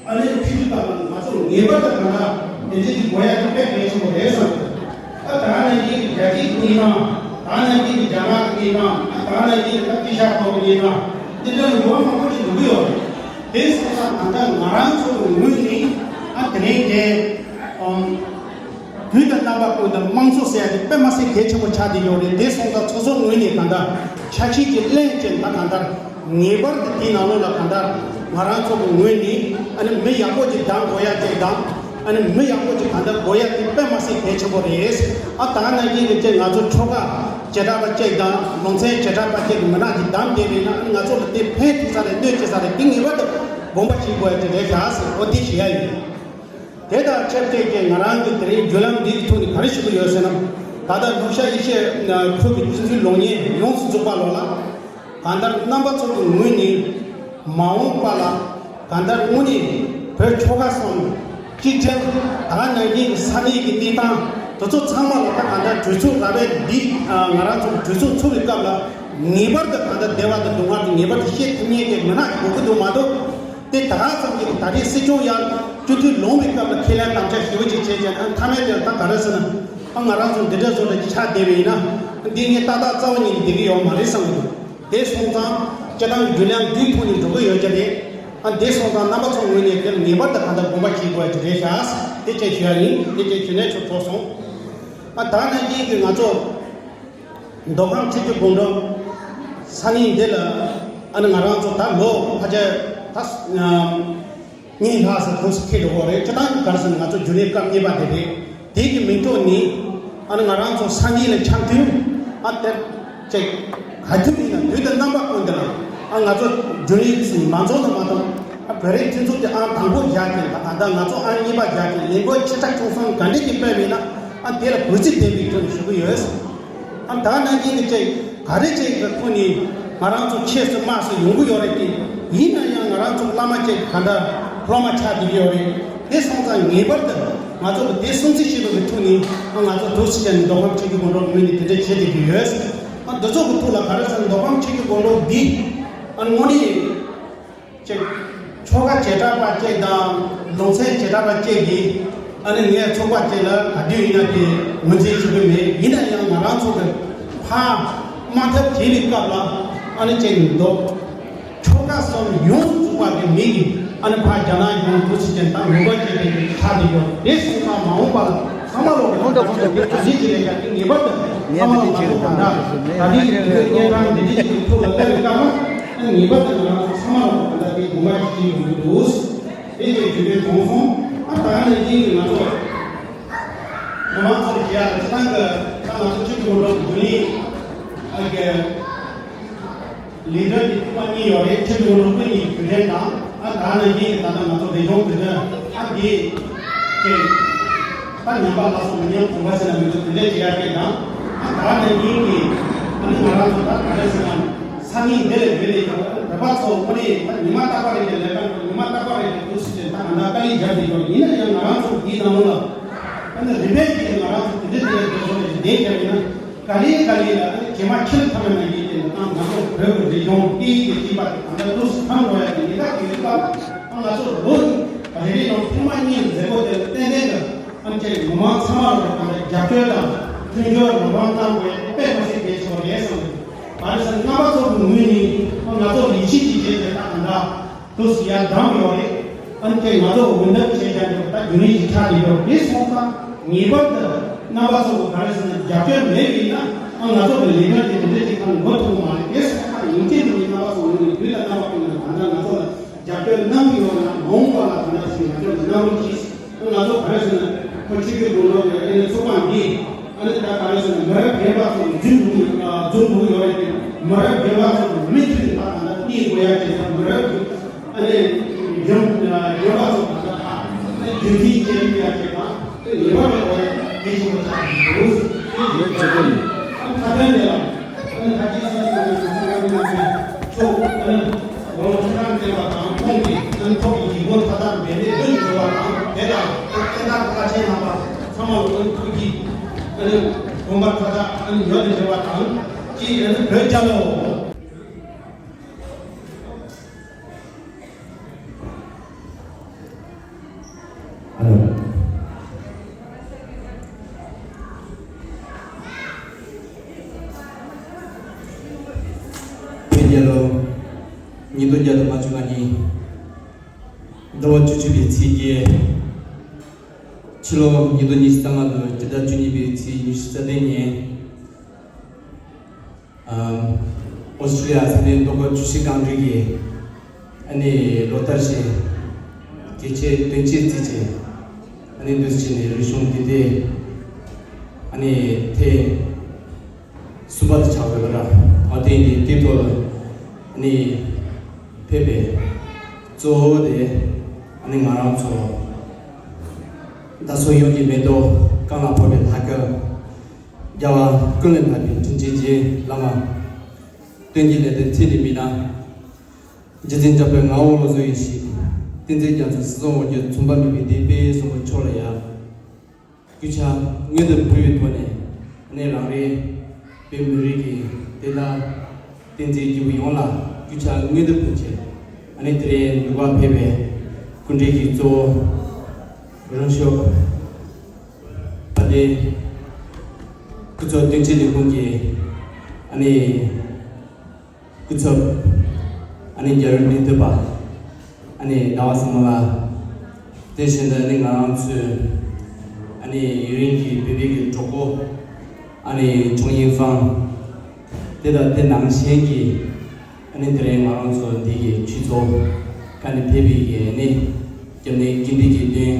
ཨ་ནི་ཁྲིད་རྒྱུ་དང་ང་ཚོ་ངེས་པར་དུ་གང་ལྟར་དེ་འདྲའི་ཅིག་དགོས་ཡ་དེ་དཔེ་གལ་ཆེན་པོ་རེད་བསམ། ཨ་ད་ནང་བཞིན་གྱི་རྒྱ་སྐད་ཀྱི་གནས་སྟངས། ད་ནང་བཞིན་གྱི་རྒྱ་ནག་གི་གནས་སྟངས། ཨ་ད་ནང་བཞིན་གྱི་ད་ཏི་ཤ་ཐོག་གི་གནས་སྟངས། འདི་འདྲ་ཡོང་བ་མང་པོ་ཅིག་འདུག་གི་ཡོད་རེད། དེ་སོང་ཙང་ད་ལྟ་ང་རང་ཚོ་གི་ངོས་ནས་ཨ་དེ་རིང་དེ་ཨམ། དུས་དང་རྣམ་པ་ཀུན་ཏུ་དམངས་གཙོ་ཟེར་ཡ་དེ་དཔེ་མ་སྲིད་གལ་ཆེན་པོ་ཆགས་བསྡད་ཡོད་རེད། དེ་སོང་ཙང་སོ་སོ་ངོས་ནས་གང་ལྟར་ཆ་ཤས་ཀྱི་གླེང་བྱས་ད་གང་ལྟར་ངེས་པར་དུ་དེའི་ནང་ལོགས་ལ་གང་ལྟར་ང་རང་ཚོ་གི་ངོས་ནས་ཨ་ནི་མི་ཡག་པོ་ཅིག་བདམས་དགོས་ཡ་བཅས་དང་། ཨ་ནི་མི་ཡག་པོ་ཅིག་གང་ལྟར་དགོས་ཡ་དེ་དཔེ་མ་སྲིད་གལ་ཆེན་པོ་རེད། ཨ་ད་ག་ནང་བཞིན་གྱི་བཅས་ང་ཚོ་ཆོལ་ཁ་བྱེ་བྲག་པ་བཅས་དང་ལུང་ཚན་བྱེ་བྲག་པ་བཅས་ཀྱི་མི་སྣ་ཅིག་བདམས་བསྡད་པས་ན་ཨ་ནི་ང་ཚོ་ལ་དེ་ཕན་ཐོགས་ས་རེད། གནོད་བྱེད་ས་རེད། དེ་ངེས་པར་དུ་དགོངས་པ་བཞེས་དགོས་ཡ་དེ་རེད་ཤག་ཟེར། འོ་དེ་ཞུ་ཡ་ཡིན། དེ་དང་ཆབས་ཅིག་གིས་ང་རང་གི་དེ་རིང་བརྒྱུད་ལམ་འདིའི་ཐོག་ནས་ག་རེ་ཞུ་གི་ཡོད་ཟེར་ན། ད་ལྟ་ལུག་ཤ་ཡེ་ཤེས་ཁུལ་གྱི་སྤྱི་འཐུས་ལོ་ཉེས་ཡོངས་སུ་རྫོགས་པ་ལོ་ལ། གང་ལྟར་རྣམ་པ་ཚོ་གི་ངོས་ནས་མ་འོངས་པ་ལ་གང་ལྟར་དངོས་གནས་བོད་ཆོལ་ཁ་གསུམ་གཅིག་སྒྲིལ། ད་ག་ནང་བཞིན་གྱི་ས་གནས་ཀྱི་གནས་སྟངས་དེ་ཚོ་ཚང་མ་ལ་ད་གང་ལྟར་གྲོས་ཚོགས་ར་བས་འདི་ང་རང་ཚོ་གྲོས་ཚོགས་ཚུགས་པའི་སྐབས་ལ་ངེས་པར་དུ་གང་ལྟར་བདེ་བ་དང་སྡུག་བསྔལ་དེ་ངེས་པར་དུ་བཤད་ཐུབ་མཁན་གྱི་མི་སྣ་ཞིག་དགོས་ཀྱི་འདུག་མ་གཏོགས། དེ་ད་ག་ཙམ་གྱིས་ད་རེས་སྲིད་སྐྱོང་ཡང་སྤྱི་འཐུས་ལོངས་པའི་སྐབས་ལ་ཁས་ལེན་དམ་བཅའ་ཞེ་པོ་ཅིག་བྱས་བྱས་ཨ་མཐའ་མའི་དེར་ད་ག་རེ་ཟེར་ན། ཨ་ང་རང་ཚོ་འདི་འདྲ་བཟོ་འདྲ་ཅིག་ཆགས་བསྡད་པ་ཡིན་ན་ཨ་འདི་ངས་ཏག་ཏག་རྩ་བ་ཉིད་ནས་བསྡད་ཀྱི་ཡོད་མ་རེད་བསམ་གྱི་འདུག་དེ་སོང་ཙང་སྤྱི་བཏང་རྒྱུན་ལམ་འདིའི་ཐོག་ནས་འགྲོ་གི་ཡོད་ཀྱི་རེད། ཨ་འདི་སོང་ཙང་རྣམ་པ་ཚོ་ངོས་ནས་དེར་ངེས་པར་དུ་གང་ལྟར་དགོངས་པ་བཞེས་དགོས་ཀྱི་རེད་ཤག་དེ་བཅས་ཞུ་ཡ་ཡིན། དེ་བཅས་ཞུ་ནས་ཆུ་གྲོགས་སོང་། ཨ་ད་ནང་བཞིན་གྱི་ང་ཚོ། མདོ་ཁམས་ཆུ་བཞི་སྒང་དྲུག་ས་གནས་འདི་ལ་ཨ་ནི་ང་རང་ཚོ་ད་ལོ་ཕལ་ཆེར་ད་གཉིས་ལྷག་ཙམ་གོང་སུ་འཁེལ་འགྲོ་གི་རེད། སྤྱི་བཏང་གི་ག་རེ་ཟེར་ན་ང་ཚོ་རྒྱུན་ལས་སྐབས་གཉིས་པ་དེ་རེད། དེ་གི་མིང་ཐོག་ནས་ཨ་ནི་ང་རང་ཚོ་ས་གནས་ལ་འཆམ་མཐུན་ཨ་དེར་ཅིག་ག་དུས་ཡིན་ན་དུས་དང་རྣམ་པ་ཀུན་ཏུ་ལ་ཨ་ང་ཚོ་རྒྱུན་ལས་ཀྱི་མང་ཚོགས་དང་མ་གཏོགས་ཨ་བོད་རིགས་མཐུན་ཚོགས་ཀྱི་ཨང་དང་པོ་བཞག་གིན་ད་ད་ལྟ་ང་ཚོ་ཨང་གཉིས་པ་བཞག་གིན་ལས་འགུལ་ཆེ་ཕྲ་ཆུང་གསུམ་ག་འདྲས་ཀྱི་སྤེལ་བས་ན། ཨ་དེ་ལ་གུས་བརྩི་ལྡན་པའི་ཐོག་ནས་ཞུ་གི་ཡོད། ཨ་ད་ནང་བཞིན་གྱི་ཅིག་ག་རེ་ཅིག་གི་ཐོག་ནས་ང་རང་ཚོ་ཆེས་སུ་དམའ་སུ་ཡོང་གི་ཡོད་རེད་དེ། ཡིན་ན་ཡང་ང་རང་ཚོ་བླ་མ་ཅིག་ག་འདྲ་སློབ་མ་ཆགས་བསྡད་ཀྱི་ཡོད་རེད། དེ་སོང་ཙང་ངེས་པར་དུ་ང་ཚོ་གི་དེ་སྲུང་བརྩི་བྱེད་དགོས་པའི་ཐོག་ནས་ཨ་ང་ཚོ་འདུག་སེ་བྱས་ནས་མདོ་ཁམས་ཆུ་བཞི་སྒང་དྲུག་ངོས་ནས་དེ་འདྲ་བྱེད་བསྡད་ཀྱི་ཡོད། ཨ་འདི་ཚོ་གི་ཐོག་ལ་ག་རེ་ཟེར་ན་མདོ་ཁམས་ཆུ་བཞི་སྒང་དྲུག་འདི་ཨ་དངོས་གནས། ཅིག་ཆོལ་ཁ་བྱེ་བྲག་པ་བཅས་དང་ལུང་ཚན་བྱེ་བྲག་པ་བཅས་ཀྱིས་ཨ་ནི་ངའི་ཚོགས་པ་བཅས་ལ་ག་དུས་ཡིན་ན་དེ་ངོས་འཛིན་ཞུ་གི་མེད། ཡིན་ན་ཡང་ང་རང་ཚོ་གི་ཕར་དམག་འཐབ་བྱེད་པའི་སྐབས་ལ་ཨ་ནི་ཅིག་འདུག་ཆོལ་ཁ་གསུམ་ཡོངས་སུ་རྫོགས་པ་གི་མི་གིས་ཨ་ནི་ཕར་རྒྱ་ནག་གཞུང་འདུག་སེ་བྱས་ད་ངོ་རྒོལ་བྱེད་པའི་ཆ་དེ་ཡོད། དེ་སོང་ཙང་མ་འོངས་པ་ལ་ཚང་མ་ལོག་གི་ཁོང་ཚོ་ཁོང་ཚོ་ག་ནས་ཅི་རེད་ཀྱང་ངེས་པར་དུ་ཚང་མ་ལོག་ང་ཚོ་གང་འདྲ་ད་ལྟའི་གི་གནས་སྟངས་འདི་འདྲ་ཞིག་གི་ཐོག་ལ་ལྟ་བའི་སྐབས་ལ། ངེས་པར་དུ་ང་རང་ཚོ་ཚང་མ་ལ་ད་ལྟ་དེ་དགོངས་པ་ཞིག་ཡོང་གི་འདུག་དེ་གའི་ཇུས་འགོད་གྲོང་སོང་ཨ་ད་ནས་ཡིན་གྱི་ང་ཚོ་མི་མང་ཚོར་བྱེད་ཡག་ལ་སྤྱི་བཏང་གི་ད་ང་ཚོ་ཆུ་བཞི་སྒང་དྲུག་རྒྱུན་ལས་ཨ་གི་ལས་དོན་གྱི་ཐེངས་མ་གཉིས་ཡོད་རེད། ཆུ་བཞི་སྒང་དྲུག་ཀུན་གྱི་དུས་དྲན་དང་ཨ་ད་ནས་ཡིན་གྱི་ད་ལྟ་ང་ཚོ་རི་ལྗོངས་དུས་དྲན་ཨ་དེ་གའི་ད་ཉམས་པ་སླར་གསོ་མི་ཉམས་གོང་འཕེལ་ཟེར་ན་མི་འདུག་དེ་འདྲས་བྱེད་ཡག་གི་དང་ཨ་ད་ནས་ཡིན་གྱི་ཨ་ནི་ང་རང་ཚོ་ད་ག་རེ་ཟེར་ན། ས་གནས་འདི་ལ་ཡོད་ནས་ཀྱང་བོད་པ་ཚོ་དངོས་གནས་ད་ཉི་མ་རྟག་པ་རེ་ཀྱི་ལས་ཀ་ཉི་མ་རྟག་པ་རེ་ཀྱི་འདུག་སེ་བྱས་ད་ང་ད་དཀའ་ལས་བརྒྱབ་བསྡད་ཡོད། ཡིན་ན་ཡང་ང་རང་ཚོ་འདིའི་ནང་ལོགས་ལ་ཨ་ནི་རིམ་པས་ཀྱིས་ང་རང་ཚོ་དེ་འདྲ་དེ་འདྲ་འདུག་སོང་ནས་བསྡད་ཀྱང་ཡིན་ན་ག་ལེ་ག་ལེ་ལ་ཨ་ནི་རྗེས་མ་ཁྱེར་ཐབས་མེད་ན་ཡིན་ཏེ་ང་ང་ཚོ་བོད་ཀྱི་རིག་གཞུང་སྐད་ཡིག་གི་སྤྱི་པ་དེ་ད་ལྟ་འདུག་སེ་ཐང་འགྲོ་ཡ་གི་ཡིན་ད་ཡིན་པ་ཨ་ང་ཚོ་ལོ་རེ་རེ་ནང་ཐེངས་མ་གཉིས་མཛད་སྒོ་དེ་ལ་ཏན་ཏན་གྱི་ཨ་ནི་ཅིག་མི་མང་ཚང་མ་ལ་ད་ལྟ་རྒྱབ་སྐྱོར་དང་མཐུན་སྦྱོར་མི་མང་གནང་དགོས་ཡ་དེ་དཔེ་མི་སྲིད་གལ་ཆེ་བ་རེད་བསམ་གི་འདུག་ག་རེ་ཟེར་ན་རྣམ་པ་ཚོ་གི་ངོས་ནས་ང་ཚོ་ལས་བྱེད་ཀྱི་བྱེད་སྒོ་ད་གང་འདྲ་དུ་སུ་ཡར་བདམས་ཡོད་རེད། ཨ་ནི་དེ་ང་ཚོ་འོས་འདེམས་བྱེད་རྒྱུ་འདི་ད་རྒྱུན་ལས་ཀྱི་ཆ་དེ་ཡོད་རེད། སོང་ཙང་ངེས་པར་དུ་རྣམ་པ་ཚོ་གི་ག་རེ་ཟེར་ན་རྒྱབ་སྐྱོར་མེད་པ་ཡིན་ན་ཨ་ང་ཚོ་གི་ལས་དོན་དེ་དེ་འདྲ་ཅིག་ཐང་འགོ་ཐུག་མ་རེད། དེ་སོང་ཙང་ཡིན་གཅིག་མིན་གཅིག་རྣམ་པ་ཚོ་ངོས་ནས་དུས་དང་རྣམ་པ་ཀུན་ནས་གང་ གནང་གི་ཡོད་ན་མ་འོངས་པ་ལ་དེ་འདྲ་ཞིག་ང་ཚོ་གནང་རོགས་གྱིས། ང་ཚོ་ག་རེ་ཟེར་ན་ཁོ་ཆིབས་བསྒྱུར་དགོས་ལོ་དེ་ཨ་ནི་ཚོགས་པ་འདི་ཨ་ནི་ད་ག་རེ་ཟེར་ན་མི་རབས་རྒན་པ་ཚོ་འཛིན་དགོས་ཀྱི་འཛིན་དགོས་ཀྱི་ཡོད་རེད་དེ། མི་རབས་རྒན་པ་ཚོ་མུ་མཐུད་ནས་ད་ད་ལྟ་གནས་དགོས་ཡ་བྱས་ཙང་མི་རབས་ཀྱི་ཨ་ནི་རྒན་རྒན་པ་ཚོ་ད་ལྟ་ད་རྒྱུན་འཛིན་བྱེད་ཐུབ་ཡ་བྱས་ཙང་དེ་ངེས་པར་དུ་དགེ་ཞིང་པ་ཆགས་དགོས། ཁ་ཏོན་དེ་ལ། ཨ་ནི་ད་ཅི་སོང་ཞིག་ལ་ཡོད་ཚུལ་ཡོད་མིན་ཚོ་ཨ་ནི་ལོ་ཁྲི་ཁང་བརྩེགས་པ་དང་ཁོང་གི་ཨ་ནི་ཐོག་གི་ཡིག་ངོ་མཐའ་དག་འབད་མེད་ལོས་ཀྱི་འགྲོ་བ་དང་དེ་དང་ཐོག་བསྟན་བདག་ཁ་ཆེ་རྣམ་པ་ཚང་མ་ལ་ཨ་ནི་ཐུགས་ཀྱི་ཨ་ནི་དགོངས་པ་མཐའ་དག་ཨ་ནི་ཡོད་དེ་འབྲེལ་བ་དང་ཅི་ཨ་ནི་བོད་རྒྱལ་ལོ། ཨ་ལོ། བོད་རྒྱལ་ལོ། ཉིས་སྟོང་བརྒྱ་དང་ལྔ་བཅུ་ང་གཉིས། ཟླ་བ་བཅུ་གཅིག་པའི་ཚེས་བརྒྱད། ཕྱི་ལོ་ཉིས་སྟོང་ཉི་ཤུ་རྩ་ལྔ་ལོའི་སྤྱི་ཟླ་བཅུ་གཉིས་པའི་ཚེས་ཉི་ཤུ་རྩ་བདུན་ཉིན། ཨོ་སི་ཀྲི་ལི་ཡ་ས་གནས་མདོ་ཁམས་ཆུ་བཞི་སྒང་དྲུག་གི་ཨ་ནི་ལོ་ལྟར་བཞིན་རྒྱལ་གཅེས་དོན་གཅེས་བརྩིས་ཏེ་ཨ་ནི་འདུ་བྱེད་ནས་རིག་གཞུང་འདུས་སྡེ་ཨ་ནི་ཐེངས་གསུམ་པ་དེ་ཆགས་ཡོད་པ་འདྲ། ཨ་ཐེངས་འདི་དེའི་ཐོག་ལ་ཨ་ནི་ཕེབས་པའི་གཙོ་བོ་དེ་ཨ་ནི་ང་རང་ཚོ་བརྡ་གསར་ཡོངས་ཀྱི་མེ་ཏོག་གང་ལ་ཕོག་པའི་ལྷ་སྐལ། རྒྱལ་བ་ཀུན་ལས་བརྟན་པའི་དྲིན་ཅན་རྗེ་བླ་མ། སྟོན་གྱི་ལས་དོན་ཚེ་འདི་མི་ནང་། རྗེ་བཙུན་འཇམ་དཔལ་ངག་དབང་བློ་བཟང་ཡེ་ཤེས། བསྟན་འཛིན་རྒྱ་མཚོ་སྲིད་གསུམ་དབང་སྒྱུར་མཚུངས་པ་མེད་པའི་གདན་དཔལ་གསུམ་པོ་མཆོག་ལ་ཡང་། གུས་ཕྱག་སྔོན་དུ་ཕུལ་བའི་ཐོག་ནས་ཨ་ནི་རང་རེ་བོད་མི་རིགས་ཀྱི་བདེན་མཐའ་བསྟན་འཛིན་སྐྱེས་བུ་ཡོངས་ལ་གུས་ཕྱག་སྔོན་དུ་ཕུལ་ཆེད་ཨ་ནི་དེ་རིང་འདུ་བར་ཕེབས་པའི་སྐུ་མགྲོན་གྱི་གཙོ་བོ་རོང་ཤོག་པ་དེ་སྐུ་ཚབ་དོན་གཅོད་ལས་ཁུངས་ཀྱི་ཨ་ནི་སྐུ་ཚབ་ཨ་ནི་རྒྱལ་ཡོངས་སྙན་ཐོས་པ་ཨ་ནི་ཟླ་བ་བསམ་ལ། དེ་བཞིན་དུ་ཨ་ནི་ང་རང་ཚོའི་ཨ་ནི་ཡུན་རིང་གི་བོད་པའི་གི་གྲོགས་པོ་ཨ་ནི་ཀྲུང་ཡིན་ཧྥང་། དེ་དང་དེ་ནང་བཞིན་གྱི་ཨ་ནི་དེ་རིང་ང་རང་ཚོ་འདི་གི་ཆོས་ཚོགས་ཁག་ནས་ཕེབས་པའི་གི་ཨ་ནི་རྒྱབ་ནས་དགེ་འདུན་གྱི་སྟེང་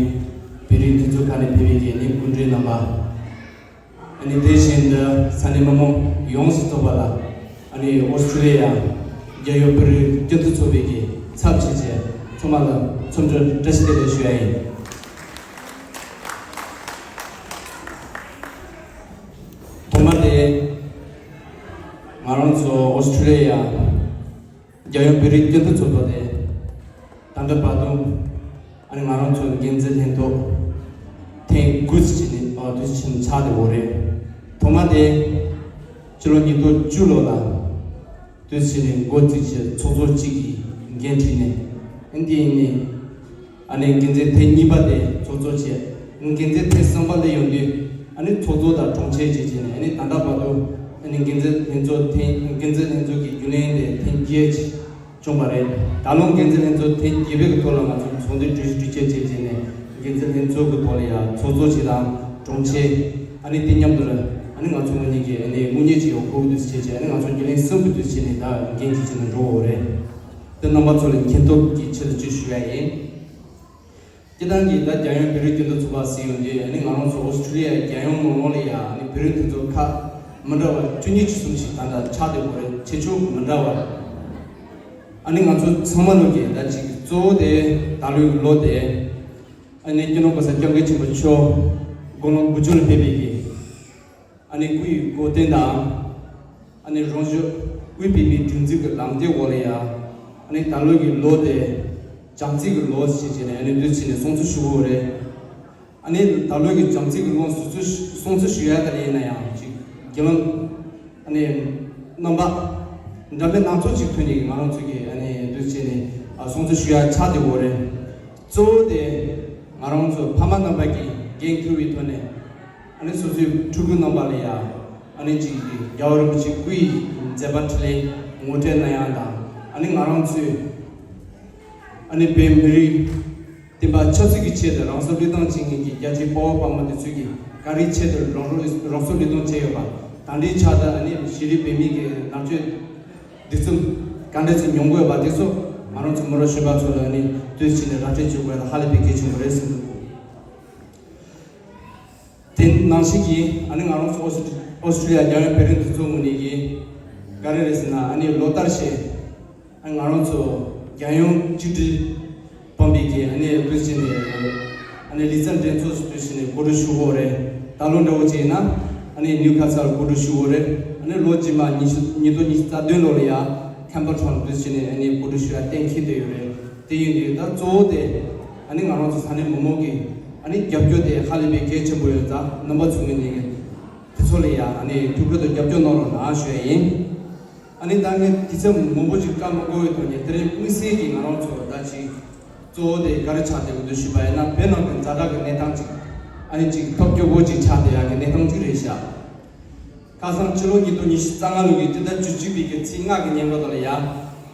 བོད་རིགས་མཐུན་ཚོགས་ཁག་ནས་ཕེབས་པའི་གི་ཨ་ནི་སྐུ་མགྲོན་རྣམ་པ། ཨ་ནི་དེ་བཞིན་དུ་ས་གནས་མི་མང་ཡོངས་སུ་ཚོགས་པ་ལ་ཨ་ནི་ཨོ་སི་ཀྲི་ལི་ཡ་རྒྱལ་ཡོངས་བོད་རིགས་སྤྱི་མཐུན་ཚོགས་པའི་གི་ཚབ་བྱས་ཏེ་ཚང་མ་ལ་འཚམས་འདྲི་བཀྲ་ཤིས་བདེ་ལེགས་ཞུ་ཡ་ཡིན། ཐོག་མར་དེ་ང་རང་ཚོ་ཨོ་སི་ཀྲི་ལི་ཡ་རྒྱལ་ཡོངས་བོད་རིགས་སྤྱི་མཐུན་ཚོགས་པ་དེ་ད་ལྟ་བར་དུ་ཨ་ནི་ང་རང་ཚོ་འགན་འཛིན་ལྷན་ཚོགས་ཐེངས་དགུ་ཙམ་ཅིག་ནས་ཨ་དུས་ཆེན་ཆགས་བསྡད་ཡོད་རེད། ཐོག་མ་དེ་ཕྱི་ལོ་ཉིས་སྟོང་བཅུ་ལོ་ལ་དུས་ཆེན་ནས་འགོ་བཙུགས་བྱས་ཚོགས་གཙོ་གཅིག་གིས་འགན་ཁྲིད་ནས་ཨ་ནི་དེ་ནས་ཨ་ནི་འགན་འཛིན་ཐེངས་གཉིས་པ་དེ་ཚོགས་གཙོ་བྱས། འགན་འཛིན་ཐེངས་གསུམ་པ་སླེབས་ཡོང་དུས་ཨ་ནི་ཚོགས་གཙོ་དང་དྲུང་ཆེ་བཅས་བྱས་ནས་ཨ་ནི་ད་ལྟ་བར་དུ་ཨ་ནི་འགན་འཛིན་ལྷན་ཚོགས་ཐེངས་འགན་འཛིན་ལྷན་ཚོགས་ཀྱི་རྒྱུན་ལས་དེ་ཐེངས་བརྒྱད་ཅིག་བྱུང་བ་རེད། ད་ལོ་འགན་འཛིན་ལྷན་ཚོགས་ཐེངས་བརྒྱད་པའི་གི་ཐོག་ལ་ང་ཚོ་ཚོགས་འདུ་གྲོལ་གྲོལ་ཆེད་བྱས་བྱས་ནས་འགན་འཛིན་ལྷན་ཚོགས་ཀྱི་ཐོག་ལ་ཡང་ཚོགས་གཙོ་ཅིག་དང་དྲུང་ཆེ་ཨ་ནི་དེ་མཉམ་དུ་ཨ་ནི་ང་ཚོ་ངོས་ནས་ཀྱི་ཨ་ནི་དངུལ་གཉེར་ཅིག་ཡོད་དགོས་འདུག་ཟེར་བྱས་བྱས་ཨ་ནི་ང་ཚོ་རྒྱུན་ལས་གསུམ་གྱི་དུས་ཆེན་ནས་ད་འགན་ཅིག་བྱས་ནས་འགྲོ་འོ་རེད། དེ་རྣམ་པ་ཚོ་ལ་མཁྱེན་རྟོགས་ཀྱི་ཆེད་དུ་ཅིག་ཞུ་ཡ་ཡིན། སྤྱིར་བཏང་གི་ད་རྒྱལ་ཡོངས་བོད་རིགས་སྤྱི་མཐུན་ཚོགས་པ་ཟེར་ཡོང་དུས་ཨ་ནི་ང་རང་ཚོ་ཨོ་སི་ཀྲི་ལི་ཡ་རྒྱལ་ཡོངས་ནང་ལོགས་ལ་ཡ་ཨ་ནི་བོད་རིགས་མཐུན་ཚོགས་ཁག་མི་འདྲ་བ་བཅུ་གཉིས་བཅུ་གསུམ་ཞིག་ད་ལྟ་ཆགས་བསྡད་ཡོད་རེད། བྱེད་ཕྱོགས་མི་འདྲ་བ། ཨ་ནི་ང་ཚོ་ཚང་མ་ལོག་གི་ད་ཅིག་གཙོ་བོ་དེ་ད་ལོའི་ལོ་དེ་ཨ་ནི་སྤྱི་ནོར་གོང་ས་སྐྱབས་མགོན་ཆེན་པོ་མཆོག་དགུང་ལོ་དགུ་བཅུ་ལ་ཕེབས་པའི་གི་ཨ་ནི་སྐུའི་གོ་སྟོན་དང་། ཨ་ནི་རང་ཤུགས་དབུས་བོད་མིའི་སྒྲིག་འཛུགས་ཀྱི་ལམ་སྟོན་འོག་ལ་ཡ། ཨ་ནི་ད་ལོ་གི་ལོ་དེ་བྱམས་བརྩེ་གི་ལོ་ཞེས་བྱས་ནས་ཨ་ནི་འདུ་བྱས་ནས་སྲུང་བརྩི་ཞུ་དགོས་རེད། ཨ་ནི་ད་ལོ་གི་བྱམས་བརྩེ་གི་ལོ་སྲུང་བརྩི་ཞུ་སྲུང་བརྩི་ཞུ་ཡ་ད་ལ་ཡིན་ན་ཡང་ཅིག་བརྒྱུད་ལམ་ཨ་ནི་རྣམ་པ་འདྲ་མིན་སྣ་ཚོགས་ཅིག་ཐོན་ནས་ང་རང་ཚོ་གི་ཨ་ནི་འདུ་བྱས་ནས་ཨ་སྲུང་བརྩི་ཞུ་ཡ་ཆགས་བསྡད་ཡོད་རེད། གཙོ་བོ་དེ་ང་རང་ཚོ་ཕ་མ་རྣམ་པ་གིས་འགན་འཁུར་བའི་ཐོག་ནས་ཨ་ནི་སོ་སོའི་ཕྲུ་གུ་རྣམ་པ་ལ་ཡ་ཨ་ནི་ཅིག་རྒྱལ་བ་རིན་པོ་ཆེ་སྐུའི་མཛད་པ་འཕྲིན་ལས་ངོ་སྤྲོད་གནང་ཡག་དང་། ཨ་ནི་ང་རང་ཚོས་ཨ་ནི་བོད་མི་རིགས་བསྟན་པ་ཆབ་སྲིད་ཀྱི་ཆེད་དུ་རང་སྲོག་བློས་བཏང་བྱེད་མཁན་གྱི་རྒྱལ་གཅེས་དཔའ་བོ་དཔའ་མོ་དེ་ཚོས་ཀྱིས་ག་རེའི་ཆེད་དུ་རང་སྲོག་རང་སྲོག་བློས་གཏོང་བྱས་ཡོད་པ་དང་། དེའི་ཆ་དང་ཨ་ནི་ཤེས་རིག་བོད་མི་གི་ནང་ཆོས་སྒྲིག་འཛུགས་ག་འདྲ་ཅིག་མྱོང་དགོས་པ་དེ་ཚོ་ང་ ང་རང་ཚོ་མི་རབས་གཞོན་པ་ཚོ་ལ་ནི་དུས་ཕྱིན་ནས་ར་སྤྲོད་བྱེད་དགོས་ཡ་ཧ་ལས་པའི་གལ་ཆེན་པོ་རེད་བསམ་གྱི་འདུག་དེ་ནང་བཞིན་གྱི་ཨ་ནི་ང་རང་ཚོ་ཨོ་སི་ཨོ་སི་ཀྲི་ལི་ཡ་རྒྱལ་ཡོངས་བོད་རིགས་འདུ་ཚོགས་ངོས་ནས་ཀྱི་ག་རེ་རེད་ཟེར་ན། ཨ་ནི་ལོ་ལྟར་བཞིན་ཨ་ང་རང་ཚོ་རྒྱལ་ཡོངས་གཅིག་སྒྲིལ་དཔོན་པོའི་གི་ཨ་ནི་དུས་ཕྱིན་ནས་ཨ་ནི་ལི་ཙན་འགྲན་ཚོགས་སུ་དུས་ཕྱིན་ནས་གོ་སྒྲིག་ཞུ་དགོས་རེད། ད་ལོ་འདྲ་བོ་བྱས་ན་ཨ་ནི་ནིའུ་ཁ་སལ་གོ་སྒྲིག་ཞུ་དགོས་རེད། ཨ་ནི་ལོ་རྗེས་མ་ཉི་ཤུ་ཉིས་སྟོང་ཉི་ཤུ་རྩ་བདུན་ལོ་ལ་ཡ་ཁེམ་བྷལ་ཊོན་དུས་ཕྱིན་ནས་ཨ་ནི་གོ་སྒྲིག་ཞུ་ཡ་གཏན་འཁེལ་བསྡད་ཡོད་རེད། དེ་ཡིན་དུས་ད་གཙོ་བོ་དེ་ཨ་ནི་ང་རང་ཚོ་ས་གནས་མི་མང་གི་ཨ་ནི་རྒྱབ་སྐྱོར་དེ་ཧ་ལས་པའི་གལ་ཆེན་པོ་ཡོད་ཙང་རྣམ་པ་ཚོ་ངོས་ནས་དེ་ཚོ་ལ་ཡ་ཨ་ནི་ཐུགས་ཁུར་དང་རྒྱབ་སྐྱོར་གནང་རོགས་གནང་ཞུ་ཡ་ཡིན། ཨ་ནི་ད་ངས་དུས་ཚོད་མང་པོ་ཅིག་བཀའ་མ་བསྒོ་བའི་ཐོག་ནས་དེ་རིང་དམིགས་བསལ་གྱིས་ང་རང་ཚོ་ད་ཅིག་གཙོ་བོ་དེ་ག་རེ་ཆགས་བསྡད་ཀྱི་འདུག་ཞུས་པ་ཡིན་ན། བོད་ནང་གི་ཛ་དྲག་གི་གནས་སྟངས་ཅིག་ཨ་ནི་ཅིག་ཐབས་སྐྱོ་པོ་ཅིག་ཆགས་བསྡད་ཡག་གི་གནས་སྟངས་ཅིག་རེད་ཤག་ཁ་སང་ཕྱི་ལོ་ཉིས་སྟོང་ཉི་ཤུ་རྩ་ལྔ་ལོ་གི་སྤྱི་ཟླ་བཅུ་གཅིག་པའི་གི་ཚེས་ལྔ་གི་ཉིན་མོ་དེ་ལ་ཡ་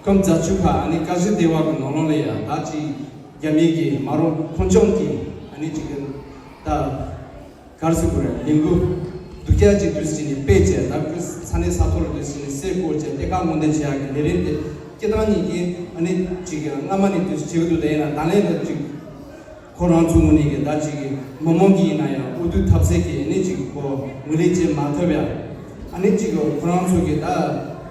ཁོམ་རྫ་ཆུ་ཁ་ཨ་ནི་ཀ་ཤི་སྡེ་བ་གི་ནང་ལོགས་ལ་ཡ་ད་ཅིག་རྒྱ་མི་གི་མ་རུང་མཐོང་ཆུང་གི་ཨ་ནི་ཅིག་ད་ག་རེ་ཟེར་དགོས་རེད། ལས་འགུལ་སྡུག་ཅག་ཅིག་དུས་ཕྱིན་ནས་སྤེལ་བྱས། ད་ཁོའི་ས་གནས་ས་ཐོག་ལ་དུས་ཕྱིན་ནས་གསེར་བཀོལ་བྱས་གཏེར་ཁ་སྔོག་འདོན་བྱེད་ཡག་གི་ལས་རིམ་དེ་སྤྱིར་བཏང་ཉིད་ཀྱིས་ཨ་ནི་ཅིག་སྔ་མ་ནས་དུས་བྱེད་ཀྱི་འདུག་དེ་ཡིན་ན་ད་ལན་ལ་ཅིག་ཁོ་རང་ཚོའི་ངོས་ནས་ཀྱི་ད་ཅིག་མི་མང་གི་ཡིན་ན་ཡང་འོས་བསྡུ་ཐབས་ཟད་ཀྱི་ཨ་ནི་ཅིག་ཁོ་ངོས་ལེན་བྱེད་མ་ཐུབ་ཡ། ཨ་ནི་ཅིག་ཁོ་རང་ཚོ་གི་ད་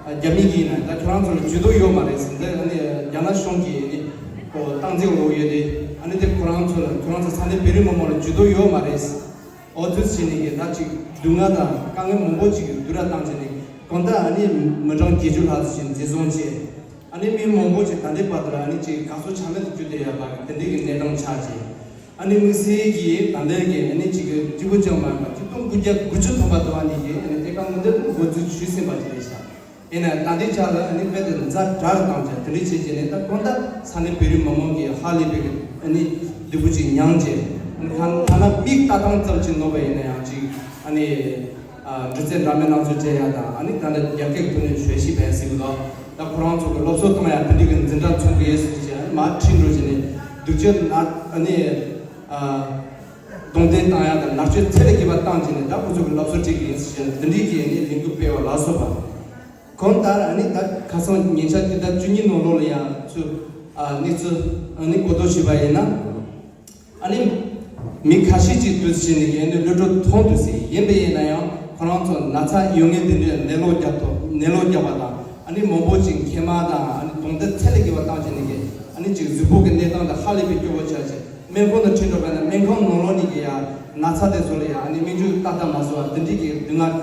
རྒྱ་མི་གི་ཡིན་ན་ད་ཁྱོད་རང་ཚོ་ལ་ཇུས་གཏོགས་ཡོད་མ་རེད་ཟེར། འདི་ཨ་ནི་རྒྱ་ནག་གཞུང་གི་ཨ་ནི་ཁོ་སྟངས་འཛིན་འོག་ཡོད་དེ། ཨ་ནི་དེ་ཁོ་རང་ཚོ་ལ་ཁོ་རང་ཚོ་ས་གནས་བོད་རིགས་མི་མང་ལ་ཇུས་གཏོགས་ཡོད་མ་རེད། འོ་དུས་ཕྱིན་ནས་ཀྱི་ད་ཅིག་སྡུག་བསྔལ་དང་དཀའ་ངལ་མང་པོ་ཅིག་བསྡུར་ར་བཏང་བྱས་ནས་གང་ལྟར་ཨ་ནི་མི་གྲངས་བརྒྱད་ཅུ་ལྷག་ཙམ་ཞིག་འཛིན་བཟུང་བྱས། ཨ་ནི་མི་མང་པོ་ཅིག་ད་ལྟའི་བར་དུ་ལ་ཨ་ནི་ཅིག་ག་སོ་ཆ་མེད་དུ་གྱུར་བསྡད་ཡོད་པ་དེ་འདྲའི་གི་གནས་སྟངས་ཆགས་བྱས། ཨ་ནི་དམིགས་བསལ་གྱིས་ད་ལྟའི་གི་ཨ་ནི་ཅིག་གཅིག་པུ་ཅང་མ་ཡིན་པ་ཆིག་སྟོང་དགུ་བརྒྱ་དགུ་བཅུ་ཐམ་པ་དུ་ཨ་ནི་གི་ཨ་ནི་གཏེར་ཁ་སྔོག་འདོན་འགོ་འཛུགས་ཞུས་ཟིན་པ་ཅིག་རེད་ཤག་ཡིན་ན་ད་ལྟའི་ཆ་ལ་ཨ་ནི་དཔེ་དེ་ཛ་དྲག་བཏང་བྱས་དེ་འདྲའི་བྱས་བྱས་ནས་ད་གང་ལྟར་ས་གནས་བོད་རིགས་མི་མང་གིས་ཧ་ལས་པའི་ཨ་ནི་སྡུག་པོ་ཅིག་མྱངས་བྱས། ཨ་ནི་ཐ་ཐ་ན་མིག་ལྟ་སྟངས་ཙམ་ཅིག་ནོར་བ་ཡིན་ན་ཡང་ཅིག་ཨ་ནི་ཨ་འདྲི་རྩད་འདྲ་མིན་སྣ་ཚོགས་བྱས་ཡ་དང་། ཨ་ནི་ད་ལྟ་རྒྱ་སྐད་ཐོག་ནས་ཞལ་བཞེས་བས་ཟེར་གི་འདུག་ད་ཁོ་རང་ཚོ་གི་སློབ་གསོ་གཏོང་ཡ་དེ་འདྲའི་གི་འཛིན་གྲྭ་ཚོགས་གི་ཡོད་ཟེར་བྱས་ཨ་ནི་མར་ཁྲིད་འགྲོ་བྱས་ནས་སྡུག་ཅག་ན་ཨ་ནི་ཨ་གདོང་བསྟན་བཏང་ཡ་དང་མནར་གཅོད་ཚད་ལས་བརྒལ་བ་བཏང་བྱས་ནས་ད་ཁོ་ཚོ་གི་སློབ་གསོ་ཁྲིད་གི་ཡིན་ཟེར་བྱས་ནས་དེ་འདྲའི་གི་ཨ་ནི་ལས་འགུལ་སྤེལ་བ་ལ་སོགས་པ། གང་ལྟར་ཨ་ནི་ད་ཁ་སང་ཉིན་ཞག་དེ་ད་བཅུ་གཉིས་ནང་ལོགས་ལ་ཡང་ཚུར་ཨ་གནས་ཚུལ་ཨ་ནི་གོ་རྟོགས་བྱས་པ་ཡིན་ན། ཨ་ནི་མི་ཁ་ཤས་ཀྱིས་དུས་ཕྱིན་ནས་ཨ་ནི་གློད་གྲོལ་ཐོན་འདུག་ཟེར། ཡིན་པ་ཡིན་ན་ཡང་ཁོ་རང་ཚོ་ན་ཚ་ཡོད་མཁན་དེ་འདྲས་ནད་ལོག་བརྒྱབ་ཐོག་ནད་ལོག་བརྒྱབ་པ་དང་། ཨ་ནི་མང་པོ་ཅིག་མཁལ་མ་དང་ཨ་ནི་གདོང་བསྟན་ཚད་ལས་བརྒལ་བ་བཏང་བྱས་ནས་ཨ་ནི་ཅིག་གཟུགས་པོ་གི་གནས་སྟངས་དེ་ཧ་ལས་པའི་སྐྱོ་བོ་ཆགས་བྱས་སྨན་ཁང་དུ་ཁྲིད་འགྲོ་བ་ཡིན་ན་སྨན་ཁང་ནང་ལོགས་ནས་ཀྱི་ཡ་ན་ཚ་དེ་ཚོ་ལ་ཡ་ཨ་ནི་སྨན་བཅོས་ཏག་ཏག་མ་བཟོ་བ་དེ་འདྲས་ཀྱི་སྡུག་བསྔལ།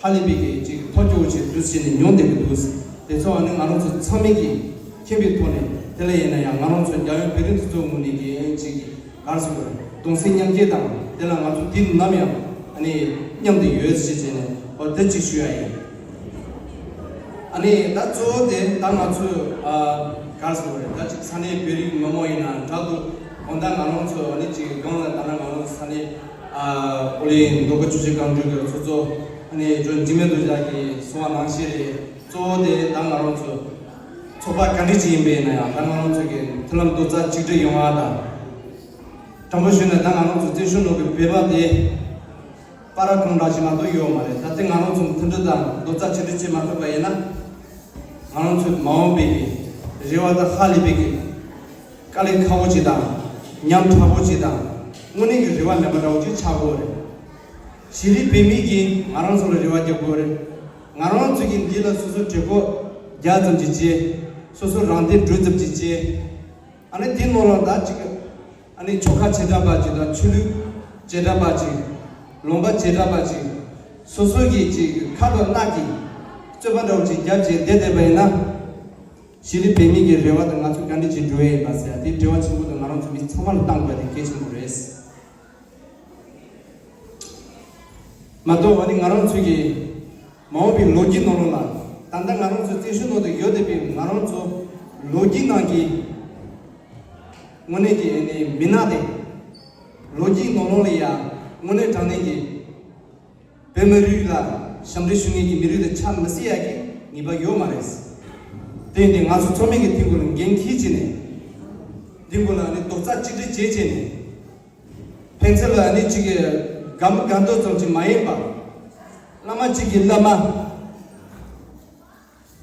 ཧ་ལས་པའི་གི་ཅིག་ཐོ་སྐྱོ་བོ་ཅིག་འདུག་ཟེར་ནས་མྱོང་བསྡད་ཀྱི་འདུག་དེ་ཚོ་ཨ་ནི་ང་རང་ཚོ་ཚང་མས་ཀྱིས་མཁྱེན་པའི་ཐོག་ནས། དེ་ལ་ཡིན་ན་ཡང་ང་རང་ཚོ་རྒྱལ་ཡོངས་བོད་རིགས་འདུ་ཚོགས་ངོས་ནས་ཀྱི་ཅིག་ག་རེ་ཟེར་དགོས་རེད། གདུང་སེམས་མཉམ་སྐྱེད་དང་། དེ་ལ་ང་ཚོ་དུས་ནམ་ཡང་ཨ་ནི་མཉམ་དུ་ཡོད་ཟེར་བྱས་ནས་འོ་དེ་ཅིག་ཞུ་ཡ་ཡིན། ཨ་ནི་ད་གཙོ་བོ་དེ་ད་ང་ཚོས་ཨ་ག་རེ་ཟེར་དགོས་རེད། ད་ཅིག་ས་གནས་བོད་རིགས་མི་མང་ཡིན་ན་འདྲ་འདུག་གང་ལྟར་ང་རང་ཚོ་ཨ་ནི་ཅིག་སྒང་ལ་ད་ལྟ་ང་རང་ཚོ་ས་གནས་ཨ་ཨོ་ལི་མདོ་ཁམས་ཆུ་བཞི་སྒང་དྲུག་གི་ཚོགས་གཙོ་ཨ་ནི་ཇོ་འཇིགས་མེད་རྡོ་རྗེ་ལགས་ཀྱིས་གསུངས་པ་ནང་བཞིན་རེད། གཙོ་བོ་དེ་ད་ང་རང་ཚོ་ཚོགས་པ་ག་འདྲ་ཅིག་ཡིན་པ་ཡིན་ན་ཡང་། ད་ང་རང་ཚོ་གི་མཐུན་ལམ་རྡོག་རྩ་གཅིག་སྒྲིལ་ཡོང་བ་དང་། དྲང་པོ་ཞུས་ན་ད་ང་རང་ཚོ་བཙན་བྱོལ་ནང་གི་བོད་པ་དེ་པ་ར་གང་འདྲ་ཞིག་མ་གཏོགས་ཡོད་མ་རེད། ད་ལྟ་ང་རང་ཚོ་མཐུན་སྒྲིལ་དང་རྡོག་རྩ་གཅིག་སྒྲིལ་བྱེད་མ་ཐུབ་པ་ཡིན་ན། ང་རང་ཚོའི་མ་འོངས་པའི་རེ་བ་ད་ཧ་ལས་པའི་གི་དཀའ་ལས་ཁག་པོ་ཅིག་དང་། ཉམ་ཕྲ་པོ་ཅིག་དང་། དངོས་གནས་ཀྱི་རེ་བ་མེད་པ་འདྲ་བོ་ཅིག་ཆགས་ཀྱི་ཡོད་རེད། གཞི་རིམ་བོད་མི་གིས་ང་རང་ཚོ་ལ་རེ་བ་རྒྱག་གི་ཡོད་རེད། ང་རང་ཚོ་གིས་འདི་ལ་སོ་སོའི་གྲོས་འགོ་རྒྱག་ཙམ་ཅིག་བྱས། སོ་སོ་རང་བདེ་སྒྲུབ་ཙམ་ཅིག་བྱས། ཨ་ནི་དེ་ནང་ལ་ད་ཅིག་ཨ་ནི་ཆོལ་ཁ་བྱེ་བྲག་པ་ཅིག་དང་། ཆོས་ལུགས་བྱེ་བྲག་པ་ཅིག་ལུང་པ་བྱེ་བྲག་པ་ཅིག་སོ་སོ་གི་ཅིག་ཁ་དང་སྣ་གིས་རྩོད་པ་འདྲ་བོ་ཅིག་བརྒྱབ་བྱས་བསྡད་བསྡད་པ་ཡིན་ན། གཞི་རིམ་བོད་མི་གི་རེ་བ་དང་ང་ཚོ་ག་འདྲ་ཅིག་འགྲོ་ཡ་ཡིན་པ་ཟེར་ཡ་དེ་འབྲེལ་བ་ཆེན་པོ་དང་ང་རང་ཚོ་མི་ཚང་མ་ལ་བཏང་དགོས་ཡ་དེ་གལ་ཆེན་པོ་རེད། མ་གཏོགས་ཨ་ནི་ང་རང་ཚོ་གི་མ་འོངས་པའི་ལོ་རྒྱུས་ནང་ལོགས་ལ། ད་ལྟ་ང་རང་ཚོ་བཙན་བྱོལ་ནང་དུ་ཡོད་བསྡད་པའི་ང་རང་ཚོ་ལོ་རྒྱུས་ནང་གི་དངོས་གནས་ཀྱི་ཨ་ནི་མི་སྣ་དེ། ལོ་རྒྱུས་ནང་ལོགས་ལ་ཡ་དངོས་གནས་དྲང་གནས་ཀྱི་བོད་མི་རིགས་ལ་ཞབས་འདེགས་ཞུ་མཁན་གྱི་མི་རིགས་དེ་ཆགས་མི་སྲིད་ཡ་གི་ངེས་པ་ཡོད་མ་རེད། དེ་ཡིན་དུས་ང་ཚོ་ཚང་མས་ཀྱི་དེ་སྐོར་ལ་འགན་འཁྱེར་བྱས་ནས། དེ་སྐོར་ལ་ཨ་ནི་རྡོག་རྩ་གཅིག་སྒྲིལ་བྱས་བྱས་ནས། ཕན་ཚུན་ལ་ཨ་ནི་གཅིག་གི་དགའ་མོ་དགའ་འདོད་ཙམ་ཅིག་མ་ཡིན་པར། བླ་མ་གཅིག་གི་བླ་མ།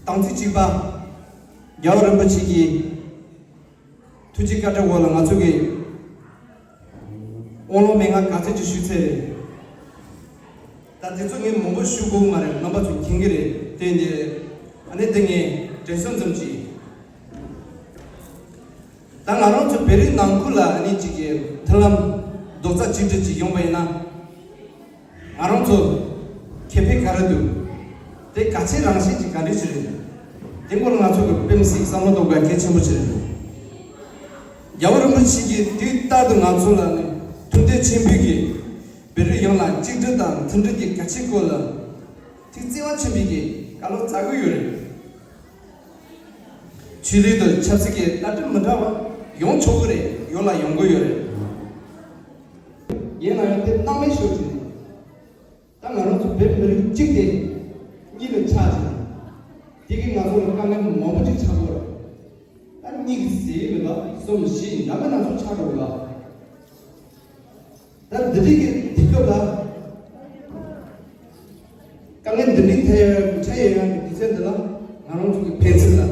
དམ་ཚིག་གཅིག་པ། རྒྱལ་བ་རིན་པོ་ཆེ་གི་ ཐུགས་རྗེ་བཀའ་དྲིན་འོག་ལ་ང་ཚོ་གི་དབང་ལུང་མན་ངག་ག་ཚོད་ཅིག་ཞུས་ཚར་རེད། ད་དེ་ཚོ་ངས་མང་པོ་ཞུ་དགོས་མ་རེད། རྣམ་པ་ཚོ་མཁྱེན་གྱི་རེད། དེ་འདི་ཨ་ནི་དེ་ངས་དྲན་གསོ་ཙམ་ཅིག་ད་ང་རང་ཚོ་བོད་རིགས་ནང་ཁུལ་ལ་ཨ་ནི་གཅིག་གི་མཐུན་ལམ་རྡོག་རྩ་གཅིག་སྒྲིལ་ཅིག་ཡོང་བ་ཡིན་ན། ང་རང་ཚོ་ཁེ་ཕན་ག་རེ་འདུག་དེ་གལ་ཆེ་རང་བཞིན་གྱི་ག་འདྲ་ཞིག་རེད། དེ་སྐོར་ང་ཚོ་གི་དཔེ་མི་སྲིད་བསམ་བློ་གཏོང་དགོས་གལ་ཆེན་པོ་ཞིག་རེད། རྒྱལ་བ་རིན་པོ་ཆེ་གིས་དུས་རྟག་ཏུ་ང་ཚོ་ལ་ནི་མཐུན་སྒྲིལ་ཆེན་པོས་ཀྱི་བོད་རིགས་ཡོངས་ལ་གཅིག་སྒྲིལ་དང་མཐུན་སྒྲིལ་གྱི་གལ་ཆེ་སྐོར་ལ་ཐུགས་བརྩེ་བ་ཆེན་པོས་ཀྱི་བཀའ་སློབ་སྩལ་གྱི་ཡོད་རེད། ཆོས་ལུགས་དང་ཆབ་སྲིད་ཀྱི་ལྟ་གྲུབ་མི་འདྲ་བ་ཡོང་ཆོག་གི་རེད། ཡོང་ལ་ཡོང་གི་ཡོད་རེད། ཡིན་ན་ཡང་དེ་སྣང་མེད་ཤོར་ཅིག་ད་ང་རང་ཚོ་བོད་མི་རིགས་གཅིག་དེ་གཉིས་ལ་ཆགས་ཅིག་དེ་གིས་ང་ཚོ་ལ་དཀའ་ངལ་མང་པོ་ཅིག་ཆགས་ཀྱི་ཡོད་རེད། ད་གཉིས་ཀྱི་ཟས་མི་འདུག་གསུམ་བཞི་འདྲ་མིན་སྣ་ཚོགས་ཆགས་འགྲོ་གི་ལ། ད་འདི་འདྲའི་གི་དུས་སྐབས་ལ། དཀའ་ངལ་འདི་འདྲའི་ཐད་ཡོད་འཕྲད་ཡོད་ཡོང་གི་དུས་ཚོད་འདི་ལ་ང་རང་ཚོ་གི་ཕན་ཚུན་ལ་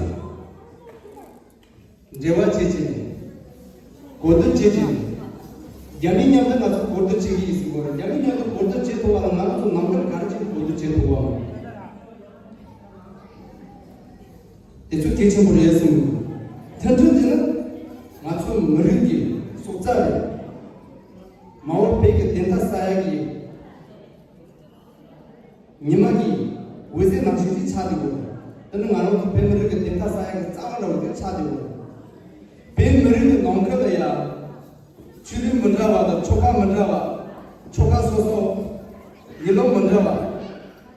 འབྲེལ་བ་བྱེད་བྱེད་ནས་གོ་བསྡུར་བྱེད་བྱེད་ནས་རྒྱ་མི་མཉམ་དུ་ང་ཚོ་གོ་བསྡུར་བྱེད་ཀྱི་ཡིན་ཟེར་གོ་ར། རྒྱ་མི་མཉམ་དུ་གོ་བསྡུར་བྱེད་ཐུབ་པ་ལ་ང་རང་ཚོ་ནང་ཁུལ་ག་རེ་བྱེད་གོ་བསྡུར་བྱེད་ཐུབ་པ། དེ་ཚོ་གལ་ཆེན་པོ་རེད་གསུངས་འདུག་མཐུན་སྒྲིལ་འདི་ནི་ང་ཚོ་མི་རིགས་ཀྱི་སྲོག་རྩ་རེད། མ་འོངས་བོད་ཀྱི་བདེན་མཐའ་གསལ་ཡག་གི་ཉི་མ་གི་འོད་ཟེར་ནང་བཞིན་ཅིག་ཆགས་འདུག་དེ་ནི་ང་རང་ཚོ་བོད་མི་རིགས་ཀྱི་བདེན་མཐའ་གསལ་ཡག་གི་རྩ་བ་འདྲ་བོ་ཅིག་ཆགས་འདུག་བོད་མི་རིགས་ཀྱི་ནང་ཁུལ་ལ་ཡང་ཆོས་ལུགས་མི་འདྲ་བ་དང་ཆོལ་ཁ་མི་འདྲ་བ། ཆོལ་ཁ་སོ་སོ། ཡུལ་ལུང་མི་འདྲ་བ།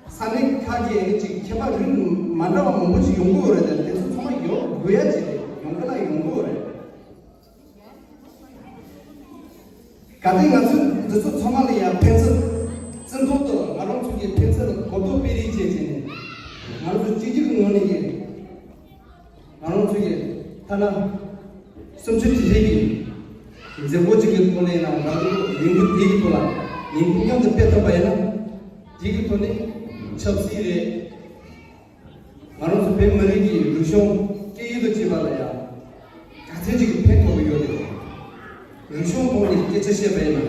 ས་གནས་ཁག་གི་ཨ་ནི་ཅིག་ཁྱད་པར་རིགས་མ་འདྲ་བ་མང་པོ་ཞིག་ཡོང་གི་ཡོད་རེད། དེ་ཚོ་ཚང་མ་ཡོང་དགོས་ཡ་ཅིག་རེད། ཡོང་གི་ན་ཡོང་གི་ཡོད་རེད། གལ་ཏེ་ང་ཚོས་འདི་ཚོ་ཚང་མ་ལ་ཡང་ཕན་ཚུན་བརྩི་མཐོང་དང་ང་རང་ཚོ་གི་ཕན་ཚུན་ལ་གོ་རྟོགས་སྤེལ་རེས་བྱས་བྱས་ནས་ང་རང་ཚོ་གཅིག་གྱུར་གྱི་ངང་ནས་ཀྱི་ང་རང་ཚོ་གི་ཐ་ན་གསུམ་བཅུ་དྲུག་ཅུ་རེ་གི་མཛད་སྒོ་གཅིག་གི་ཐོག་ནས་ཡང་ང་ཚོ་ལས་འགུལ་དེ་གི་ཐོག་ལ་ལས་འགུལ་མཉམ་དུ་སྤེལ་ཐུབ་པ་ཡིན་ན་དེ་གི་ཐོག་ནས་ཆབ་སྲིད་རེད། ང་རང་ཚོ་བོད་མི་རིགས་ཀྱི་རིག་གཞུང་སྐད་ཡིག་དང་བཅས་པ་ལ་ཡང་ག་ཚོད་ཅིག་གི་ཕན་ཐོགས་ཀྱི་ཡོད་རེད། རིག་གཞུང་ཐོག་ནས་སྐད་ཆ་བཤད་པ་ཡིན་ན།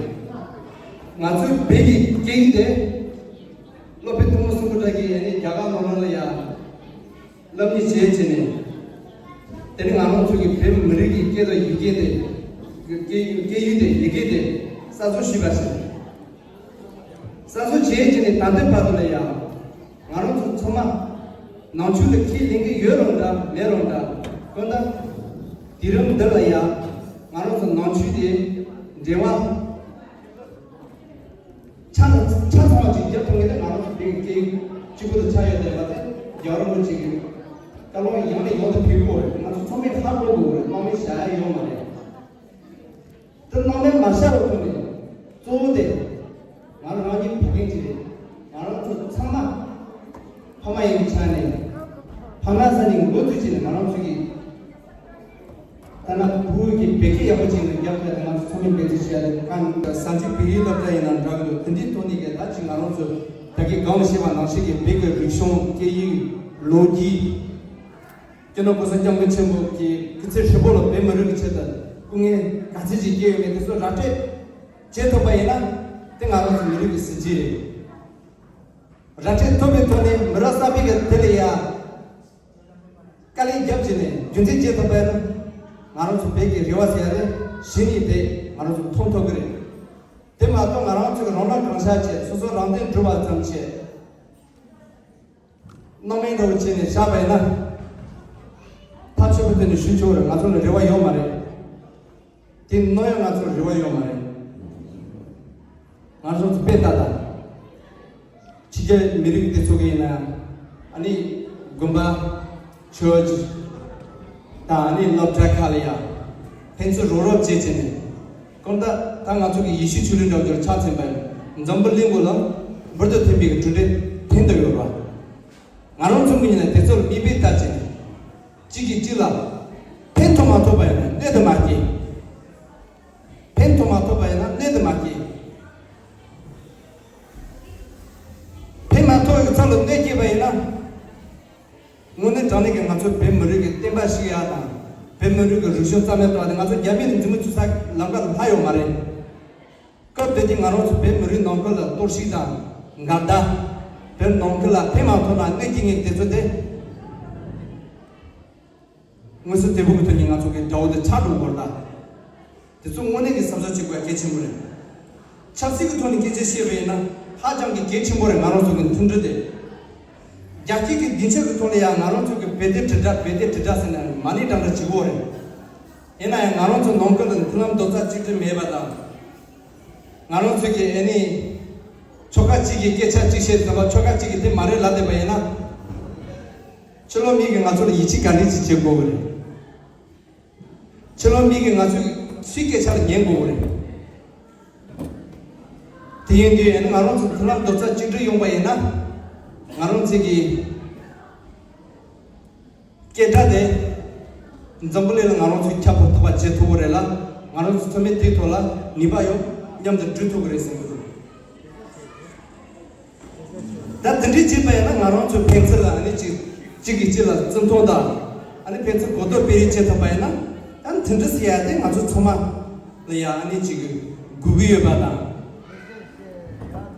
ང་ཚོའི་བོད་ཀྱི་སྐད་ཡིག་དེ་སློབ་དཔོན་ཐོན་མི་སུ་འབུམ་ར་གིས་ཨ་ནི་རྒྱ་གར་ནང་ལོགས་ལ་ཡང་སློབ་གཉེར་བྱས་བྱས་ནས། དེ་ནི་ང་རང་ཚོ་གི་བོད་མི་རིགས་ཀྱི་སྐད་དང་ཡི་གེ་དེ། སྐད་སྐད་ཡིག་དེ་ཡི་གེ་དེ་གསར་བཟོ་ཞུས་པ་ཞིག་གསར་བཟོ་བྱས་བྱས་ནས་ད་ལྟའི་བར་དུ་ལ་ཡང་ང་རང་ཚོ་ཚང་མ་ནང་ཆོས་ལ་ཁས་ལེན་གྱི་ཡོད་རུང་འདྲ་མེད་རུང་འདྲ། དཔེར་ན་དུས་རིམ་འདི་ལ་ཡང་ང་རང་ཚོ་ནང་ཆོས་དེ་འབྲེལ་བ་ཆ་ཆ་ཚང་བ་ཅིག་རྒྱབ་ཐུབ་མཁན་དེ་ང་རང་ཚོ་བོད་ཀྱི་སྐད་ཡིག་གཅིག་པུ་དུ་ཆགས་ཡོད་བསྡད་པ་དེ་རྒྱལ་བ་རིན་པོ་ཆེ་གི་བཀའ་སློབ་ཡང་ནས་ཡང་དུ་ཕེབས་ཀྱི་ཡོད་རེད། ང་ཚོ་ཚང་མས་ཧ་གོ་དགོས་རེད། སྣང་མེད་བཞག་ཡ་ཡོད་མ་རེད། དེ་སྣང་མེད་མ་བཞག་པའི་ཐོག་ནས་གཙོ་བོ་དེ་ང་རང་རང་ཉིད་ཕ་རྒན་ཅིག་རེད། ང་རང་ཚོ་ཚང་མ་ཕ་མ་ཡིན་པའི་ཆ་ནས་ཕ་མ་ས་ནས་འགོ་བཙུགས་བྱས་ནས་ང་རང་ཚོ་གི་ཐ་ན་བོད་ཀྱི་བོད་སྐད་ཡག་པོ་ཅིག་ལ་རྒྱབ་ལ་ང་ཚོ་ཚང་མས་འབད་བརྩོན་བྱས་ཡ་རེད། གང་ས་གཅིག་བོད་ཡིག་སློབ་གྲྭ་ཡིན་ན་འདྲ་གི་འདུག་དེ་འདྲའི་ཐོག་ནས་གི་ད་ཅིག་ང་རང་ཚོ་ད་གི་གང་ལ་བཤད་པ་ནང་བཞིན་གི་བོད་ཀྱི་རིག་གཞུང་སྐད་ཡིག་ལོ་རྒྱུས། སྤྱི་ནོར་༸གོང་ས་༸སྐྱབས་མགོན་ཆེན་པོ་གི་སྐུ་ཚེ་ཧྲིལ་པོ་ལ་བོད་མི་རིགས་ཀྱི་ཆེད་དུ་སྐུ་ངལ་ག་ཚོད་ཅིག་བསྐྱལ་ཡོད་མེད་དེ་ཚོ་ར་སྤྲོད་བྱེད་ཐུབ་པ་ཡིན་ན་དེ་ང་རང་ཚོ་མི་རིགས་ཀྱི་གཟི་བརྗིད་རེད། ར་སྤྲོད་ཐུབ་པའི་ཐོག་ནས་མི་རབས་གསར་པའི་གི་དེ་ལ་ཡ་དཀའ་ལས་རྒྱབ་བྱས་ནས་རྒྱུན་འཛིན་བྱེད་ཐུབ་པ་ཡིན་ན་ང་རང་ཚོ་བོད་ཀྱི་རེ་བ་ཟེར་ཡ་དེ་གཞི་ནས་དེ་ང་རང་ཚོ་མཐོང་ཐུབ་ཀྱི་རེད། དེ་མ་གཏོགས་ང་རང་ཚོ་གི་རང་རང་གང་ཤར་བྱས་སོ་སོ་རང་བདེན་སྒྲུབ་པ་ཙམ་བྱས། སྣང་མེད་འདྲ་བོ་བྱས་ནས་བཞག་པ་ཡིན་ན། ཐག་ཆོད་པོ་བཏོན་ནས་ཞུ་ཆོག་རེད། ང་ཚོ་ལ་རེ་བ་ཡོད་མ་རེད། དེ་གནང་ཡ་ང་ཚོར་རེ་བ་ཡོད་མ་རེད། ང་ཚོ་ཚོ་དཔེ་ལྟ་དང་། ཕྱི་རྒྱལ་མི་རིགས་དེ་ཚོ་གི་ཡིན་ན་ཡང་ཨ་ནི་དགོན་པ། ཆོས་ཀྱི་དང་ཨ་ནི་སློབ་གྲྭ་ཁག་ལ་ཡང་ཕན་ཚུན་རོགས་རོགས་བྱེད་བྱས་ནས། སྐོར་ད་ད་ང་ཚོ་གི་ཡེ་ཤུ་ཆོས་ལུགས་འདྲ་བོ་ཆ་མཚོན་པ་ཡིན་འཛམ་བུ་གླིང་གོ་ལ་འབུར་དུ་ཐོན་པའི་གྲུབ་འབྲས་ཐོན་དུ་ཡོད་པ། ང་རང་ཚོ་གི་ཡིན་ན་དེ་ཚོར་མིག་དཔེ་ལྟ་བྱས་ནས་གཅིག་གིས་གཅིག་ལ་ཕན་ཐོགས་མ་ཐོགས་པ་ཡིན་ན་གནོད་དུ་མ་སྐྱེལ། ཕན་ཐོགས་མ་ཐོགས་པ་ཡིན་ན་གནོད་དུ་མ་སྐྱེལ། ཕན་མ་ཐོགས་པའི་ཚབ་ལ་གནོད་སྐྱེལ་བ་ཡིན་ན། དངོས་གནས་དྲང་གནས་ཀྱི་ང་ཚོ་བོད་མི་རིགས་ཀྱི་བསྟན་པ་བཤིག་ཡ་དང་ བོད་མི་རིགས་ཀྱི་རིག་གཞུང་རྩ་མེད་གཏོང་བ་དེ་ང་ཚོ་རྒྱ་མི་ནས་འཛིན་མི་ཚུགས་ས་ལམ་ཁ་ལ་ལྷག་ཡོད་མ་རེད། སྐབས་དེ་དུས་ང་རང་ཚོ་བོད་མི་རིགས་ནང་ཁུལ་ལ་གཏོར་བཤིག་དང་འགལ་ཟླ། བོད་ནང་ཁུལ་ལ་ཕན་མ་ཐོགས་ན་གནོད་སྐྱེལ་མཁན་དེ་ཚོ་དེ། མངོན་གསལ་དོད་པོ་གི་ཐོག་ནས་ང་ཚོ་གི་དགྲ་བོ་དེ་ཆགས་འགྲོ་དགོས་རེད་ད། དེ་ཚོ་དངོས་གནས་ཀྱི་བསམ་ཚུལ་བྱེད་དགོས་གལ་ཆེན་པོ་རེད། ཆབ་སྲིད་ཀྱི་ཐོག་ནས་སྐད་ཆ་བཤད་པ་ཡིན་ན་ཧ་ཅང་གི་གལ་ཆེན་པོ་རེད། ང་རང་ཚོ་གི་མཐུན་སྒྲིལ་དེ། རྒྱལ་སྤྱི་གི་སྡིངས་ཆ་གི་ཐོག་ལ་ཡང་ང་རང་ཚོ་གི་བེད་དེ་དྲིལ་བསྒྲགས་བེད་དེ་དྲིལ་བསྒྲགས་ཟེར་ནས་མ་ཎི་བགྲང་བསྒྲགས་བྱེད་དགོས་རེད། ཡིན་ན་ཡང་ང་རང་ཚོ་ནང་ཁུལ་ལ་མཐུན་ལམ་རྡོག་རྩ་གཅིག་སྒྲིལ་མེད་པ་དང་། ང་རང་ཚོ་གི་ཨེ་ནི། ཆོལ་ཁ་གཅིག་གི་སྐད་ཆ་གཅིག་བཤད་ཐུབ་པ་ཆོལ་ཁ་གཅིག་གི་དེ་མ་རེད་ལབ་བསྡད་པ་ཡིན་ན། ཕྱི་ལོགས་མི་གིས་ང་ཚོ་ལ་ཡིད་ཆེས་ག་འདྲ་ཅིག་བྱེད་དགོས་ཀྱི་རེད། ཕྱི་ལོགས་མི་གིས་ང་ཚོའི་སུའི་སྐད་ཆ་ལ་ཉན་དགོས་ཀྱི་རེད། དེ་ཡིན་དུས་ཨེ་ནི་ང་རང་ཚོ་མཐུན་ལམ་རྡོག་རྩ་གཅིག་སྒྲིལ་ཡོང་པ་ཡིན་ན། ང་རང་ཚོ་གི་སྐད་སྒྲ་དེ། འཛམ་བུ་གླིང་ལ་ང་རང་ཚོས་ཁྱབ་ཐུབ་པ་བྱེད་ཐུབ་ཀྱི་རེད་ལ། ང་རང་ཚོ་ཚང་མས་དེའི་ཐོག་ལ་ནུས་པ་ཡོད་མཉམ་དུ་སྒྲིལ་ཐུབ་ཀྱི་རེད་བསམ་གྱི་འདུག་ད་དེ་འདྲའི་བྱས་པ་ཡིན་ན་ང་རང་ཚོའི་ཕན་ཚུན་ལ་ཨ་ནི་གཅིག་གཅིག་གིས་གཅིག་ལ་བརྩི་མཐོང་དང་། ཨ་ནི་ཕན་ཚུན་གོ་རྟོགས་སྤེལ་རེས་བྱེད་ཐུབ་པ་ཡིན་ན། ད་མཐུན་སྒྲིལ་ཟེར་ཡ་དེ་ང་ཚོ་ཚང་མ་ལ་ཡ་ཨ་ནི་གཅིག་དགོས་ཀྱི་ཡོད་པ་དང་།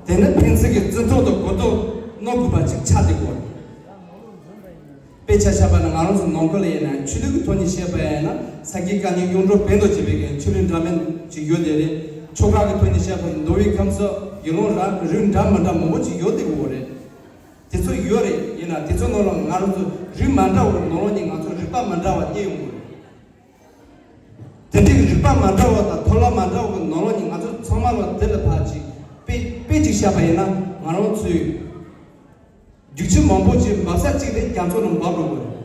དེ་ནི་ཕན་ཚུན་གྱི་བརྩི་མཐོང་དང་གོ་རྟོགས་གནང་དགོས་པ་ཅིག་ཆགས་བསྡད་ཡོད། དཔེ་ཆ་བཞག་པ་ན་ང་རང་ཚོ་ནང་ཁུལ་ལ་ཡིན་ན་ཆོས་ལུགས་ཀྱི་ཐོག་ནས་བཤད་པ་ཡིན་ན་ས་དགེ་བཀའ་རྙིང་གཡུང་དྲུང་བོན་དུ་བྱེད་པའི་གི་ཆོས་ལུགས་འདྲ་མིན་ཅིག་ཡོད་དེ་རེད། ཆོལ་ཁ་གི་ཐོག་ནས་བཤད་པ་ཡིན་མདོ་དབུས་ཁམས་གསུམ་དགེ་སློང་ར་རིགས་འདྲ་མི་འདྲ་མང་པོ་ཅིག་ཡོད་དེ་ཡོད་རེད། དེ་ཚོ་ཡོད་རེད། ཡིན་ན་དེ་ཚོ་ནང་ལ་ང་རང་ཚོ་རིགས་མ་འདྲ་བ་ནང་ལོགས་ནས་ང་ཚོ་རིག་པ་མ་འདྲ་བ་རྙེད་ཡོང་གི་རེད། དེ་འདྲའི་རིག་པ་མ་འདྲ་བ་དང་ཐོབ་ལམ་མ་འདྲ་བ་གི་ནང་ལོགས་ནས་ང་ཚོ་ཚང་མ་ལ་དེ་ལ་ཕར་ཅིག་དཔེ་དཔེ་ཅིག་བཞག་པ་ཡིན་ན་ང་རང་ཚོའི་རྒྱུག་ཆུ་མང་པོ་ཅིག་འབབ་ས་གཅིག་ནས་རྒྱ་མཚོ་ནང་འབབ་འགྲོ་གི་རེད།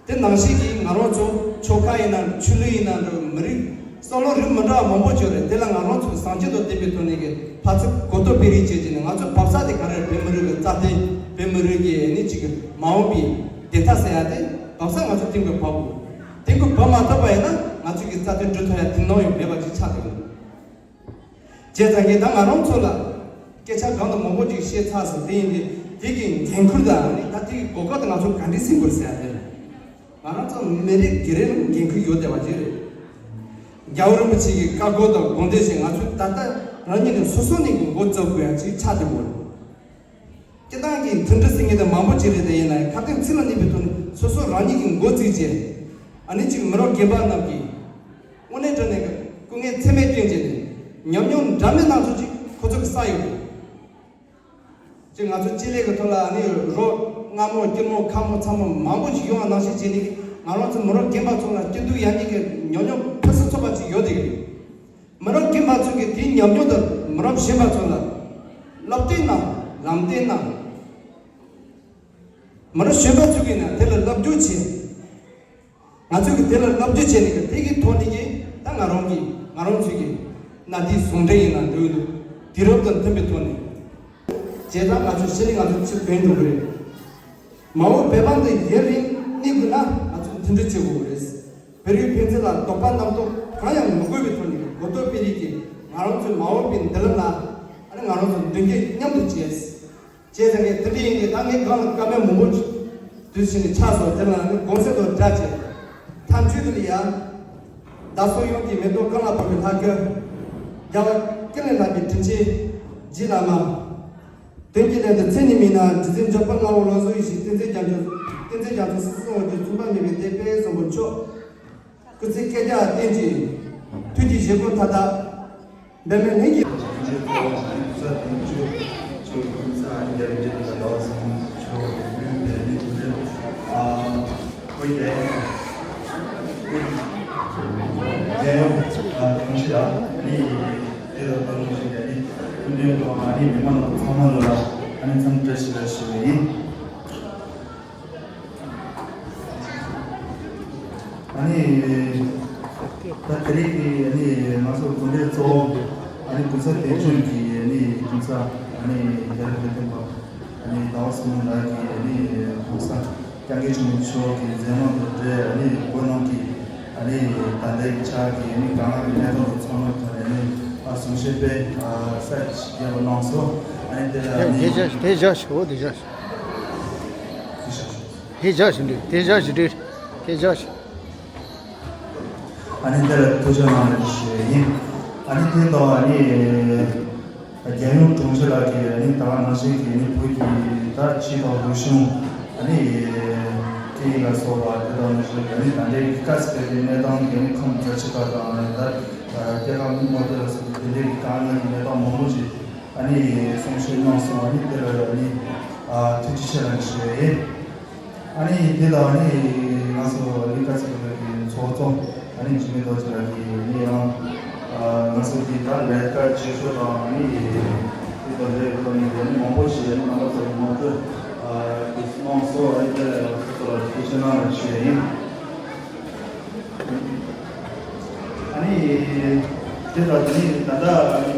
དེ་ནང་བཞིན་གྱིས་ང་རང་ཚོ་ཆོལ་ཁ་ཡིན་ན་ཆོས་ལུགས་ཡིན་ན་འདྲ་མི་རིགས་བསམ་བློ་རིགས་མི་འདྲ་བ་མང་པོ་ཅིག་ཡོད་རེད། དེ་ལ་ང་རང་ཚོ་གི་བཟང་སྤྱོད་དང་ལྡན་པའི་ཐོག་ནས་གི་ཕར་ཚུར་གོ་རྟོགས་སྤེལ་རེས་བྱས་བྱས་ནས་ང་ཚོ་བབས་ས་དེ་ག་རེ་རེད། བོད་མི་རིགས་ཀྱི་རྩ་དོན། བོད་མི་རིགས་ཀྱི་ནི་གཅིག་གི་མ་འོངས་པའི་བདེན་མཐའ་ཟེར་ཡ་དེ་བབས་ས་ང་ཚོ་སྟེང་དུ་བབས་དགོས། སྟེང་དུ་བབས་མ་ཐུབ་པ་ཡིན་ན་ང་ཚོ་གི་རྩ་དོན་སྒྲུབ་ཐུབ་ཡ་དེ་ནང་ཡང་མེད་པ་ཅིག་ཆགས་འདུག་བྱས་ཙང་གི་ད་ང་རང་ཚོ་ལ་སྐད་ཆ་གང་དང་མང་པོ་ཅིག་བཤད་ཚར་སོང་། དེ་ཡིན་དུས་དེ་གི་འགན་ཁུར་དང་ནི་ད་དེ་གི་གོ་སྐབས་དེ་ང་ཚོ་ག་འདྲས་ཟིན་དགོས་ཟེར་ཡ་དེ་རེད། ང་རང་ཚོ་མི་རིགས་སྒེར་ལ་འགན་ཁུར་ཡོད་བསྡད་པ་ཅིག་རེད། རྒྱལ་བ་རིན་པོ་ཆེ་གི་བཀའ་བསྒོ་དང་དགོངས་དོན་བཞིན་ང་ཚོས་ད་ལྟ་རང་ཉིད་ནས་སོ་སོ་ནས་གི་འགོ་བཙུགས་དགོས་ཡ་ཅིག་ཆགས་བསྡད་ཡོད་རེད། སྤྱིར་བཏང་གི་མཐུན་སྒྲིལ་ཟེར་མཁན་དེ་མང་པོ་ཅིག་རེད། དེ་ཡིན་ན་ཁ་གཏད་ཚིག་ལ་གནས་པའི་ཐོག་ནས་སོ་སོ་རང་ཉིད་ཀྱི་འགོ་བཙུགས་བྱས། ཨ་ནི་ཅིག་མི་རབས་རྒན་པ་རྣམས་ཀྱིས་དངོས་གནས་དྲང་གནས་ཀྱི་སྐུ་ངལ་ཚད་མེད་བསྐྱོན་བྱས་ནས་ཉམས་མྱོང་འདྲ་མིན་སྣ་ཚོགས་ཅིག་ཁོ་ཚོ་གི་བསགས་ཡོད་རེད། ཅིག་ང་ཚོ་སྤྱི་ལེ་གི་ཐོག་ལ་ཨ་ནི་རོ་སྔ་མོ་སྐྱིད་མོ་ཁ་མོ་ཚ་མོ་མང་པོ་ཅིག་ཡོང་བ་ནང་བཞིན་བྱས་ནས་ང་རང་ཚོ་མི་རབས་རྒན་པ་ཚོ་ལ་སྐྱིད་སྡུག་ཡག་ཉེས་ཀྱི་ཉམས་མྱོང་ཕུན་སུམ་ཚོགས་པ་ཅིག་ཡོད་བསྡད་ཀྱི་རེད། མི་རབས་རྒན་པ་ཚོ་གིས་དེའི་ཉམས་མྱོང་དེ་མི་རབས་གཞོན་པ་ཚོ་ལ་སློབ་སྟོན་གནང་། ལམ་སྟོན་གནང་། མི་རབས་གཞོན་པ་ཚོ་གིས་ན་དེ་ལ་བསླབ་བྱ་བྱེད། ང་ཚོ་གིས་དེ་ལ་བསླབ་བྱ་བྱས་ནས་ཀྱི་དེ་གི་ཐོག་ནས་ཀྱི་ད་ང་རང་གི་ང་རང་ཚོ་གི་གནའ་དུས་ཟུང་འབྲེལ་ཡིན་ན་འགྲོ་གི་འདུག་དུས་རབས་དང་མཐུན་པའི་ཐོག་ནས། བྱས་ཙང་ང་ཚོ་ཕྱི་ནས་ང་ཚོ་ཕྱིར་འབྱོར་འགྲོ་གི་རེད། མ་འོངས་བོད་པ་འདི་ཡུན་རིང་གནས་དགོས་ན་ང་ཚོ་མཐུན་སྒྲིལ་བྱེད་དགོས་ཀྱི་རེད། བོད་རིགས་ཕན་ཚུན་ལ་དོགས་པ་རྣམ་རྟོག་གང་ཡང་མི་དགོས་པའི་ཐོག་ནས་གོ་རྟོགས་སྤེལ་རེས་ཀྱིས་ང་རང་ཚོའི་མ་འོངས་པའི་མདུན་ལམ་ལ་ཨ་ནི་ང་རང་ཚོ་མདུན་སྐྱོད་མཉམ་དུ་བྱེད། བྱས་ཙང་གི་དེ་འདྲ་ཡིན་གྱི་ད་ངས་སྒང་ལ་བཀའ་མོལ་མང་པོ་དུས་ཕྱིན་ནས་ཆགས་སོང་། དེ་ལ་ནི་དགོངས་སེལ་དང་སྦྲགས་བྱས། མཐའ་མཇུག་ཏུ་ལ་ཡ། བདག་སོགས་ཡོངས་ཀྱི་མེ་ཏོག་གང་ལ་ཕོག་པའི་ལྷ་སྐལ། རྒྱལ་བ་ཀུན་ལེགས་ལགས་ཀྱི་དྲིན་ཆེན་རྗེ་བླ་མ། དོན་གྱི་ལན་དུ་ཚེ་ནི་མི་ནག་རྗེ་བཙུན་འཇམ་དཔལ་དམར་པོ་ལོངས་སུ་ཡིད་བཞིན་བསྟན་འཛིན་རྒྱ་མཚོ། བསྟན་འཛིན་རྒྱ་མཚོ་སྲིད་གསུམ་དབང་སྒྱུར་མཚུངས་པ་མེད་པའི་གདན་དཔལ་བཟང་པོ་མཆོག་སྐུ་ཚེ་བསྐལ་བརྒྱར་བརྟན་ཅིང་། ཐུགས་ཀྱི་བཞེད་དགོངས་མཐའ་དག་འབད་མེད་ལྷུན་གྱིས། ཨ་ནི། ད་དེ་རིང་གི་ཨ་ནི་ང་ཚོ་གོ་སྒྲིག་གཙོ་བོ་ཨ་ནི་གུང་སེང་དེ་ཚོ་གི་ཨ་ནི་གུང་སེང་ཨ་ནི་རྒྱལ་བ་རིན་པོ་ཆེ་ཨ་ནི་ཟླ་བ་གསུམ་ལ་གི་ཨ་ནི་གུང་སེང་སྐྱབས་མགོན་ཆེན་པོ་མཆོག་གི་མཛད་རྣམ་དང་འབྲེལ་ཨ་ནི་བོད་ནང་གི་ཨ་ནི་ད་ལྟའི་ཆ་གི་ཨ་ནི་དཀའ་ངལ་གྱི་གནད་དོན་དང་ཚང་མ་ཐོག་ནས་ཨ་ནི་ཨ་གསུང་བཤད་དཔེ་ཨ་གསལ་རྒྱས་པ་གནང་སོང་། ཨ་ནི་དེ་ལ་ཨ་ནི་དེ་བཞག་དེ་བཞག་ཞུ་དེ་བཞག་ཞུ། དེ་བཞག་ཞུ་འདྲི་དེ་བཞག་ཞུ་འདྲི་དེ་བཞག་ཞུ། ཨ་ནི་དེ་ལ་ཐུགས་རྗེ་གནང་ཞུ་ཡ་ཡིན། ཨ་ནི་དེ་དང་ཨ་ནི་རྒྱལ་ཡོངས་དྲུང་ཆེ་ལགས་ཀྱིས་ཨ་ནི་ད་ག་ནང་བཞིན་གྱི་ཨ་ནི་བོད་ཀྱི་ད་སྤྱི་དང་རིག་གཞུང་ཨ་ནི་སྐད་ཡིག་ལ་སོགས་པ་དེ་དང་ནང་བཞིན་ཨ་ནི་ད་ལྟའི་དཀའ་ཚེགས་ཀྱི་གནས་སྟངས་ཀྱི་ཨ་ནི་ཁམས་རྫ་ཆུ་ཁ་དང་ད་སྐྱེ་ཁམས་མི་མང་དེ་ལ་སོགས་པའི་དེ་འདྲའི་གི་དཀའ་ངལ་གྱི་གནས་སྟངས་མང་པོ་ཞིག་ཨ་ནི་གསུང་བཤད་གནང་སོང་། ཨ་ནི་དེ་ལ་ཨ་ནི་ཐུགས་རྗེ་ཆེ་ལབ་ཞུ་ཡ་ཡིན། ཨ་ནི་དེ་དང་ཨ་ནི་ང་ཚོ་ལི་ཀ་ཚི་ཀ་གི་ཚོགས་གཙོ་ཨ་ནི་འཇིགས་མེད་རྡོ་རྗེ་ལགས་ཀྱིས་ཨ་ནི་ཡང་ང་ཚོ་གི་ད་ལས་ཀ་བྱེད་ཕྱོགས་དང་ཨ་ནི་དེ་དང་ལས་ཀ་དང་ཨ་ནི་མང་པོ་ཞིག་ཨ་ནི་རྣམ་པ་ཚོ་ལ་ངོ་སྤྲོད་ཀྱི་གནང་སོང་། ཨ་ནི་དེ་ལ་ཡང་ཚོགས་གཙོ་ལ་ཐུགས་རྗེ་གནང་ཞུ་ཡ་ཡིན། ཨ་ནི། དེ་དང་དེ་ནི་ད་ལྟ་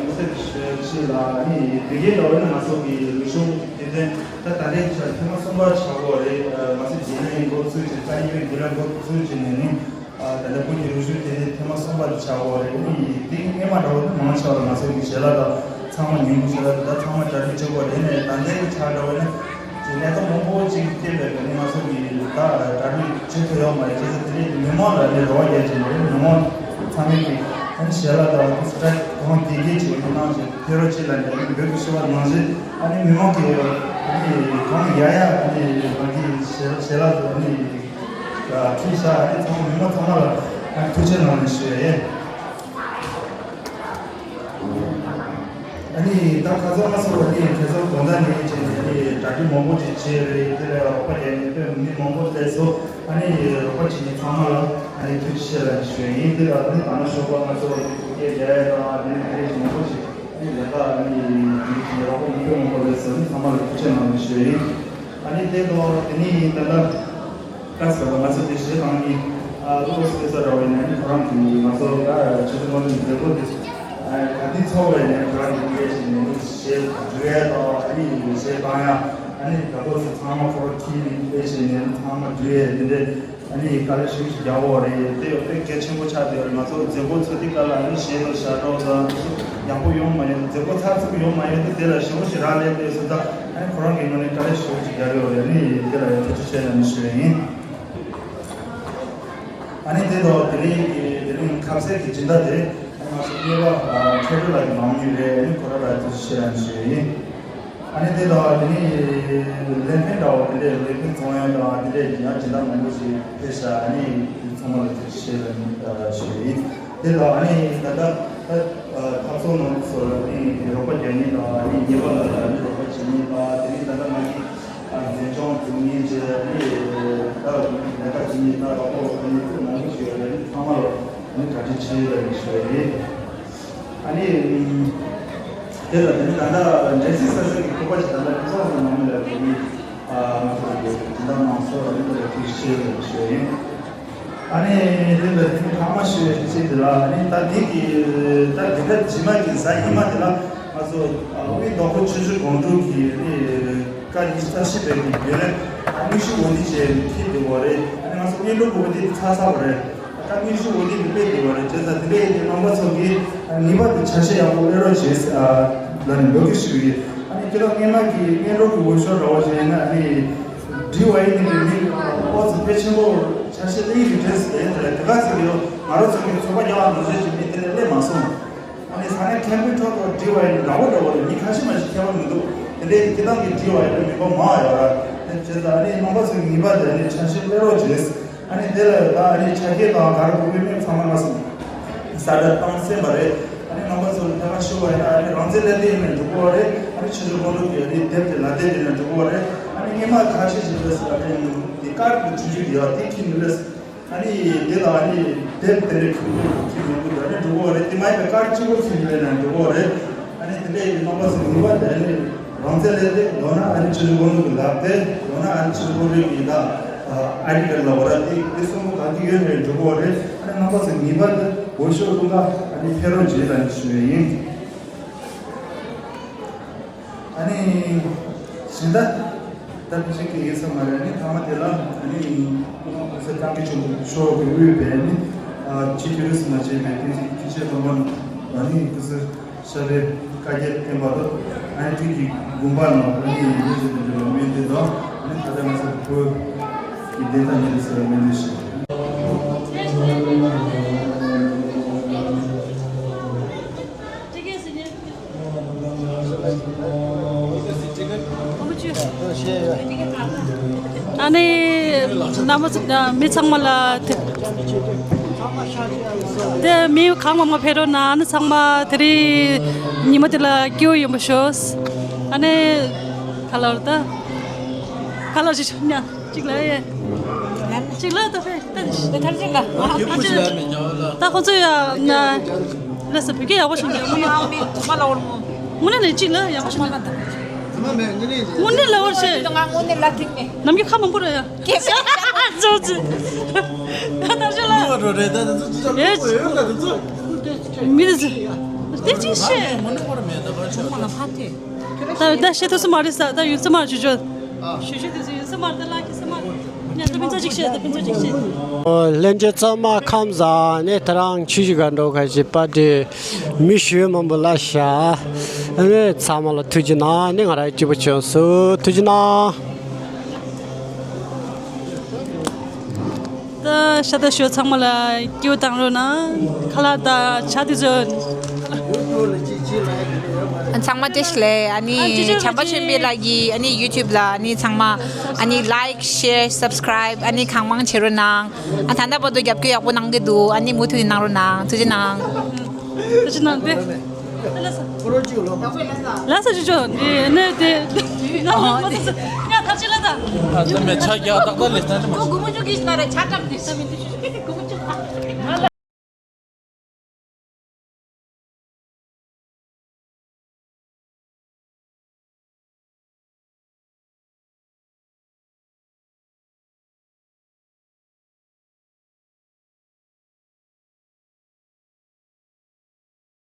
ངོ་སྤྲོད་ཞུ་ཆེད་ལ་ཨ་ནི་དེ་གའི་འདྲ་བོ་ནི་ང་ཚོ་གི་རིག་གཞུང་དེ་ཚོ་ད་ད་ལྟའི་ཆར་ཐེངས་མ་གསུམ་པ་ཆགས་ཡོད་རེད། ང་ཚོ་རྒྱུན་ལས་འགོ་ཚུགས་ཀྱི་ས་ཡིན་པའི་རྒྱུན་ལས་འགོ་ཚུགས་ཀྱི་ནས་ནི་ད་ལྟ་བོད་ཀྱི་རིག་གཞུང་དེ་ཚོ་ཐེངས་མ་གསུམ་པ་དེ་ཆགས་ཡོད་རེད། ཨ་ནི་དེ་སྔོན་མ་འདྲ་བོ་ནི་མང་ཆེ་བ་ལ་ང་ཚོ་གི་ཞལ་ལག་དང་ཚང་མ་ཉིན་གུང་ཞལ་ལག་དང་ད་ཚང་མ་གྲ་སྒྲིག་བྱེད་དགོས་རེད། ནས་ད་ལྟའི་ཆར་འདྲ་བོ་ནི། ཀྱི་གནས་སྟངས་མང་པོ་ཅིག་སྐྱེས་པའི་གི་ནི་ང་ཚོ་གི་ད་གྲ་སྒྲིག་བྱེད་ཐུབ་ཡོད་མ་རེད། བྱས་ཙང་དེ་ནས་མི་མང་ལ་ནི་རོགས་རྒྱག་ཅིག་ནས་མི་མང་ཚང་མས་ཀྱི་ཨ་ནི་ཞལ་ལག་དང་སི་ཊེ་གང་དགེ་རྒན་བྱེད་ཀྱི་གནང་ཞིང་ཕེབས་རོགས་བྱེད་ལ་ནི་ཨ་ནི་འབོད་སྐུལ་ཞུ་བ་ནང་བཞིན་ཨ་ནི་མི་མང་གི་ཨ་ནི་གང་ཡ་ཡ་ཨ་ནི་ང་གི་ཞལ་ཞལ་ལག་དང་ཨ་ནི་ཁྲིད་ཤག་ཨ་ནི་ཚང་མ་མི་མང་ཚང་མ་ལ་ཨ་ནི་ཐུགས་རྗེ་གནང་ནས་ཞུ་ཡ་ཡིན། ཨ་ནི་ད་ཁ་སང་ཁ་སང་བ་དེ་ཁ་སང་དགོང་དག་ནས་བྱས་ནས་ཨ་ནི་གྲ་སྒྲིག་མང་པོ་ཅིག་བྱས་རེད། དེ་ལ་རོགས་པ་རྒྱག་མཁན་དཔེ་མི་མང་པོ་སླེབས་སོང་། ཨ་ནི་རོགས་པ་བྱེད་མཁན་ཚང་མ་ལ་ཨ་ནི་ཐུགས་རྗེ་ཆེ་ལབ་ཞུ་ཡ་ཡིན། དེ་ལ་ཨ་ནི་ད་ནང་ཞོགས་པ་ང་ཚོ་ཨ་ནི་ཐུགས་རྗེ་རྒྱག་ཡ་དང་ཨ་ནི་དེ་འདྲ་ཞིག་མང་པོ་ཞིག་ཨ་ནི་ལས་ཀ་ཨ་ནི་རོགས་པ་མི་དཔེ་མང་པོ་སླེབས་སོང་། ཨ་ནི་ཚང་མ་ལ་ཐུགས་རྗེ་གནང་ཞུ་ཡ་ཡིན། ཨ་ནི་དེ་དང་དེ་ནས་ད་ལྟ། ད་ཟེར་བ་ང་ཚོ་དེ་གཞས་གཏོང་མཁན་ཨ་ལུ་ཀོ་སི་ཏེ་ས་འདྲ་བོ་ཡིན་ན་ནི་ཁོ་རང་གིས་ང་ཚོ་ད་ཆུ་ཚོད་མ་ལུས་མཛད་སྒོ་དེ་ཨ་ག་དུས་ཚོགས་པ་ཡིན་ན་ཁོ་རང་གིས་དེ་གཞས་ནས་གཞས་འབྲི་ཡ་དང་ཨ་ནི་གཞས་བཏང་ཡ་ཨ་ནི་ད་ལྟ་ཚོ་ཚང་མ་ཁོ་རང་ཁྱེར་ནས་དེ་གཞས་ནས་ཚང་མ་འབྲི་ཡ་དེ་འདྲས་ཨ་ནི་དཀའ་ལས་ཞེ་པོ་ཅིག་རྒྱག་གི་རེད། དེ་དཔེ་གལ་ཆེན་པོ་ཆགས་བསྡད་ཡོད་རེད། ང་ཚོ་མཛད་སྒོ་ཚོགས་དུས་སྐབས་ལ་ཨ་ནི་གཞས་ལ་ཞབས་བྲོ་དང་ཡག་པོ་ཡོང་མ་ཡོང་། མཛད་སྒོ་ཚར་ཚུགས་ཡོང་མ་ཡོང་དུས་དེ་ལ་ཞེ་པོ་ཞིག་རག་ལས་པའི་སོ་ད་ཨ་ནི་ཁོ་རང་གི་ངོས་ནས་དཀའ་ལས་ཞེ་པོ་ཅིག་རྒྱག་ཡོད་རེད། ཨ་ནི་དེ་ལ་ཡང་ཐུགས་རྗེ་ཆེ་ལབ་ནས་ཞུ་ཡ་ཡིན། ཨ་ནི་དེ་དང་དེ་རིང་གི་དེ་རིང་ཁ་ཟས་ཀྱི་སྦྱིན་བདག་དེ་ཨ་ནི་ང་ཚོ་གཉེར་པ་ཁྲོ་ཁྲོ་ལགས་ཀྱིས་གནང་མུས་རེད། ཨ་ནི་ཁོ་རང་ལ་ཐུགས་རྗེ་ཆེ་ལབ་ནས་ཞུ་ཡ་ཡིན། ཨ་ནི་དེ་དང་དེ་རིང་ལེ་ཕན་འདྲ་བོ་དེ་འདྲའི་ལེ་ཕན་བཙོང་ཡ་དང་དེ་འདྲའི་ཡང་སྦྱིན་བདག་མང་པོ་ཞིག་ཕེབས་ཤག་ཨ་ནི་ཚང་མ་ལ་ཐུགས་རྗེ་ཆེ་ལབ་ནས་ཞུ་ཡ་ཡིན། དེ་དང་ཨ་ནི་ད་ལྟ་ད་འཐབ་རྩོད་ནང་ཚོ་ལ་ནི་རོགས་པ་རྒྱག་མཁན་དང་ཨ་ནི་ཉེས་པ་ལ་ལ་ནི་རོགས་པ་བྱེད་མཁན་དང་དེ་ནི་ད་ལྟ་ང་གི་ཨ་འཛིན་སྐྱོང་འཛུགས་མཁན་བཅས་ཨ་ནི་ད་ལས་ཀ་བྱེད་མཁན་ད་རོགས་པ་ཨ་ནི་མང་པོ་ཞིག་ཡོད་རེད། ཨ་ནི་ཚང་མ་ལ་ཨ་ནི་བཀའ་དྲིན་ཆེ་ལབ་ནས་ཞུ་ཡ་ཡིན། ཨ་ནི་དེ་ལ་དེ་ནི་ད་ལྟ་འགྲན་སེམས་ས་ས་གི་ཁོག་པ་ཞིག་ད་ལྟ་ཁོ་ཚོ་ང་ཚོ་ནང་མི་ལ་དེ་ནི་ང་ཚོ་གི་སྦྱིན་བདག་མང་ཚོགས་ལ་ནི་ལ་ཐུགས་རྗེ་ཆེ་ལབ་ནས་ཞུ་ཡ་ཡིན། ཨ་ནི་དེ་ལ་དེ་ནི་ཐ་མ་ཞུ་ཡ་ཅིག་དེ་ལ་ཨ་ནི་ད་དེ་གི་ད་དེ་ད་རྗེས་མ་གི་གཟའ་ཉི་མ་དེ་ལ་ང་ཚོ་དབུས་མདོ་དབུས་ཆུ་བཞི་སྒང་དྲུག་གི་ཨ་ནི་བཀའ་ཉི་ཤུ་རྩ་བཞི་པའི་གི་རྒྱུན་ལས་དངོས་གཞི་འོ་དེ་བཅས་ཕེབས་བསྡད་པ་རེད། ཨ་ནི་ང་ཚོ་སྔོན་འགྲོ་གི་འོ་དེ་ཚར་ཚར་བ་རེད། ད་དངོས་གཞི་འོ་དེ་དེ་དཔེ་བདེ་བ་རེད། བྱས་ཙང་དེ་འདྲ་ཡིན་དུས་རྣམ་པ་ཚོ་གིས་ངེས་པར་དུ་ཆ་ཤས་ཡག་པོ་སླེབས་རོགས་བྱེད་ཟེར་ལབ་ནས་འབོད་སྐུལ་ཞུ་གི་ཡོད། ཨ་ནི་ཁྱེད་རང་སྔོན་མ་གི་སྔོན་འགྲོ་གི་འོས་ཤོག་འདྲ་བོ་ཞིག་ཡིན་ན་ཨ་ནི་འབྲི་བ་ཡིན་ནི་མི་ཨོ་ཙི་དཔེ་ཆེན་པོ་ཆ་ཤས་སླེབས་ཀྱི་རེད་ཟེར་དེ་ལ་དེ་ག་ཟེར་གི་ཡོད། ང་རང་ཚོ་གི་ཚོགས་པ་རྒྱག་པ་ནང་བཞིན་གྱི་མི་དེ་འདྲ་སླེབས་མ་སོང་། ཨ་ནི་ས་གནས་ཁེམ་པིང་ཐོག་ཏུ་འབྲི་བ་ཡིན་འདྲ་བོ་འདྲ་བོ་རེད། མི་ཁ་ཤས་མ་ཞིག་ཁྱད་པར་མི་འདུག་དེ་འདྲའི་སྐྱིད་ཐང་གི་འབྲི་བ་ཡིན་ན་མི་པ་མང་ཡོད་ར། དེ་བྱས་ཙང་ཨ་ནི་རྣམ་པ་ཚོས་ངེས་པར་དུ་ཨ་ནི་ཆ་ཤས་སླེབས་རོགས་བྱེད། ཨ་ནི་དེ་ལ་ད་ཨ་ནི་ཆ་རྐྱེན་དང་ག་རེ་དགོས་ཀྱི་མེད་ཚང་མ་ང་ཚོ་གསལ་བསྒྲགས་བཏང་ཟིན་པ་རེད། ཨ་ནི་རྣམ་པ་ཚོ་ལ་ཐད་ཀར་ཞུ་བ་ཡིན་ན་ཨ་ནི་རང་བཙན་ལས་དེ་ཡིན་ན་འགྲོ་གི་རེད། ཨ་ནི་ཆུ་ཚོད་དགོང་དྲོ་གི་ཨ་ནི་དེབ་དེ་ལ་དེབ་ཡིན་ན་འགྲོ་གི་རེད། ཨ་ནི་སྔོན་མ་ཁ་ཤས་ཤིག་རེད་ཟེར། ཨ་ནི་དེ་ཀར་གྱི་ཆུ་ཚོད་དེ་ཡང་དེ་ཁྱི་མི་རེད། ཨ་ནི་དེ་ལ་ཨ་ནི་དེབ་དེ་འདྲའི་ཁྱུ་ཁྱུ་ཁྱི་མང་པོ་འདུག་ཨ་ནི་འགྲོ་གི་རེད། དེ་མ་ཡིན་པའི་ཀར་གཅིག་པོ་ཁྱི་མི་རེད་ན་འགྲོ་གི་རེད། ཨ་ནི་དེ་འདྲའི་ཡིན་རྣམ་པ་ཚོ་ངེས་པར་དུ་ཨ་ནི་རང་བཙན་ལས་དེ་ཡང་ན་ཨ་ནི་ཆུ་ཚོད་དགོང་དྲོ་གི་ལག་དེབ་ཡང་ན་ཨ་ནི་ཆུ་ཚོད་དགོང་དྲོ་གི་ད་ཨ་ནི་དེ་ལ་འོ་ར་དེ་དེ་གསུམ་པོ་ག་གི་ཡོད་ནས་འགྲོ་གི་རེད། ཨ་ནི་རྣམ་པ་ཚོ་ངེས་པར་དུ་འོས་ཤོག་བླུག་ག་ཨ་ནི་ཕེབས་རོགས་བྱེད་ལབ་ནས་ཞུ་ཡ་ཡིན། ཨ་ནི་གཞན་དག་ད་ཕལ་ཆེར་གི་ཡིན་ས་མ་རེད། ཨ་ནི་མཐའ་མ་དེ་ལ་ཨ་ནི་སྐུ་ཚེ་ཀྲང་ཀི་ཆོན་པོ་མཆོག་གི་དབུས་པའི་ཨ་ནི་ཆེས་མཐོའི་རིས་སུ་མ་ཆད་པའི་བསྟན་འཛིན་སྐྱེས་ཆེན་སློབ་དཔོན་ཨ་ནི་སྐུ་ཚེ་ཞབས་པད་བསྐལ་བརྒྱར་བརྟན་པ་དང་ཨ་ནི་དུས་ཀྱི་དགོངས་པ་རྣམས་ཨ་ནི་ཡོངས་སུ་དོན་འགྲུབ་པར་སྨོན་འདུན་དང་ཨ་ནི་ད་ལྟ་ང་ཚོ་བོད་ཀྱི་བདེན་མཐའ་གཉིས་ལ་གསལ་བར་སྨོན་འདུན་ཞུ། ཨ་ནི་རྣམ་པ་ཚོ་མི་ཚང་མ་ལ་དེ་དེ་མི་གང་མང་མང་ཕེབས་རོགས་གནང་། ཨ་ནི་ཚང་མ་དེ་རིང་ཉི་མ་དེ་ལ་སྐྱིད་པོ་ཡོང་བ་ཤོག་ཨ་ནི་ག་ལ་རེད་ད། ག་ལ་ཞིག་ཉ་གཅིག་ལ་ཡེ། གཅིག་ལ་ད་ཕེབས་ད་ད་ད་ད་ད་ད་ད་ཁོང་ཚོ་ཡ་ན་ལ་ས་བོད་སྐད་ཡག་པོ་ཞིག་ཉན་མ་ཡོང་། དངོས་གནས་ལ་གཅིག་ལ་ཡག་པོ་ཞིག་ཉན། དངོས་གནས་ལ་བར་ཤེས། ནམ་རྒྱུན་ཁ་མང་པོ་རེད་ཡ། ཙོ་ཙི། ད་ད་ཞིག་ལ་ཡེ། མི་དེ་ཚོ་དེ་ཅི་ཤེས། ད་ད་ཤེས་ཐུབ་ས་མ་རེད་ས། ད་ཡུན་ས་མ་རེད་ཞུ་ཞུ། ཞུ་ཞུ་དེ་ཚོ་ཡུན་ས་མ་རེད། ད་ལྷག་གི་ས་མ་རེད། ཉ་ད་ཕན་ཚུན་གཅིག་བཤད། ད་ཕན་ཚུན་གཅིག་བཤད། ལྷན་རྒྱས་ཚང་མ་ཁམས་བཟང་། ནས་ད་རང་ཆུ་བཞི་སྒང་དྲུག་ཁ་ཞིག་པར་ཊི་མི་ཞུ་མང་པོ་ལ་ཤ། ནས་ཚང་མ་ལ་ཐུགས་རྗེ་གནང་། ནས་ང་རང་སྐྱིད་པོ་བྱུང་སོང་། ཐུགས་རྗེ་གནང་། ད་ཤ་ད་ཞོ་ཚང་མ་ལ་སྐྱིད་པོ་བཏང་རོགས་གནང་། ཁ་ལག་དང་ཇ་དེ་ཚོ། ཚང་མ་བཀྲ་ཤིས་བདེ་ལེགས། ཨ་ནི་ཨ་ཅི་ཅི་བྱམས་པ་ཆོས་འཕེལ་ལགས་ཀྱི་ཨ་ནི་ཡུ་ཊུབ་ལ་ཨ་ནི་ཚང་མ་ཨ་ནི་ལའིཀ་ཤེར་སབ་སི་ཀ་རའིབ་ཨ་ནི་གང་མང་བྱེད་རོགས་གནང་། ཨ་ད་ལྟ་བར་དུ་རྒྱབ་སྐྱོར་ཡག་པོ་གནང་གི་འདུག་ཨ་ནི་མུ་མཐུད་ནས་གནང་རོགས་གནང་། ཐུགས་རྗེ་གནང་། ཐུགས་རྗེ་གནང་སྟེ། ལགས་སོ། ལགས་སོ་ཞུ་ཆོག་འདི་ནས་དེ། ཡ་ཐབས་ཤེས་ལ་ད། ཨ་ཙམ་མེད་ཆ་རྒྱག་ཏག་ཏག་ལས་སྟངས་ཅི་མ། ཁོ་སྒོར་མོ་བཅུ་གིས་ན་རེ་ཆ་བཀྲམ་དེ་ས་མི་འདི་ཞུ་ཞུ་སྒོར་མོ།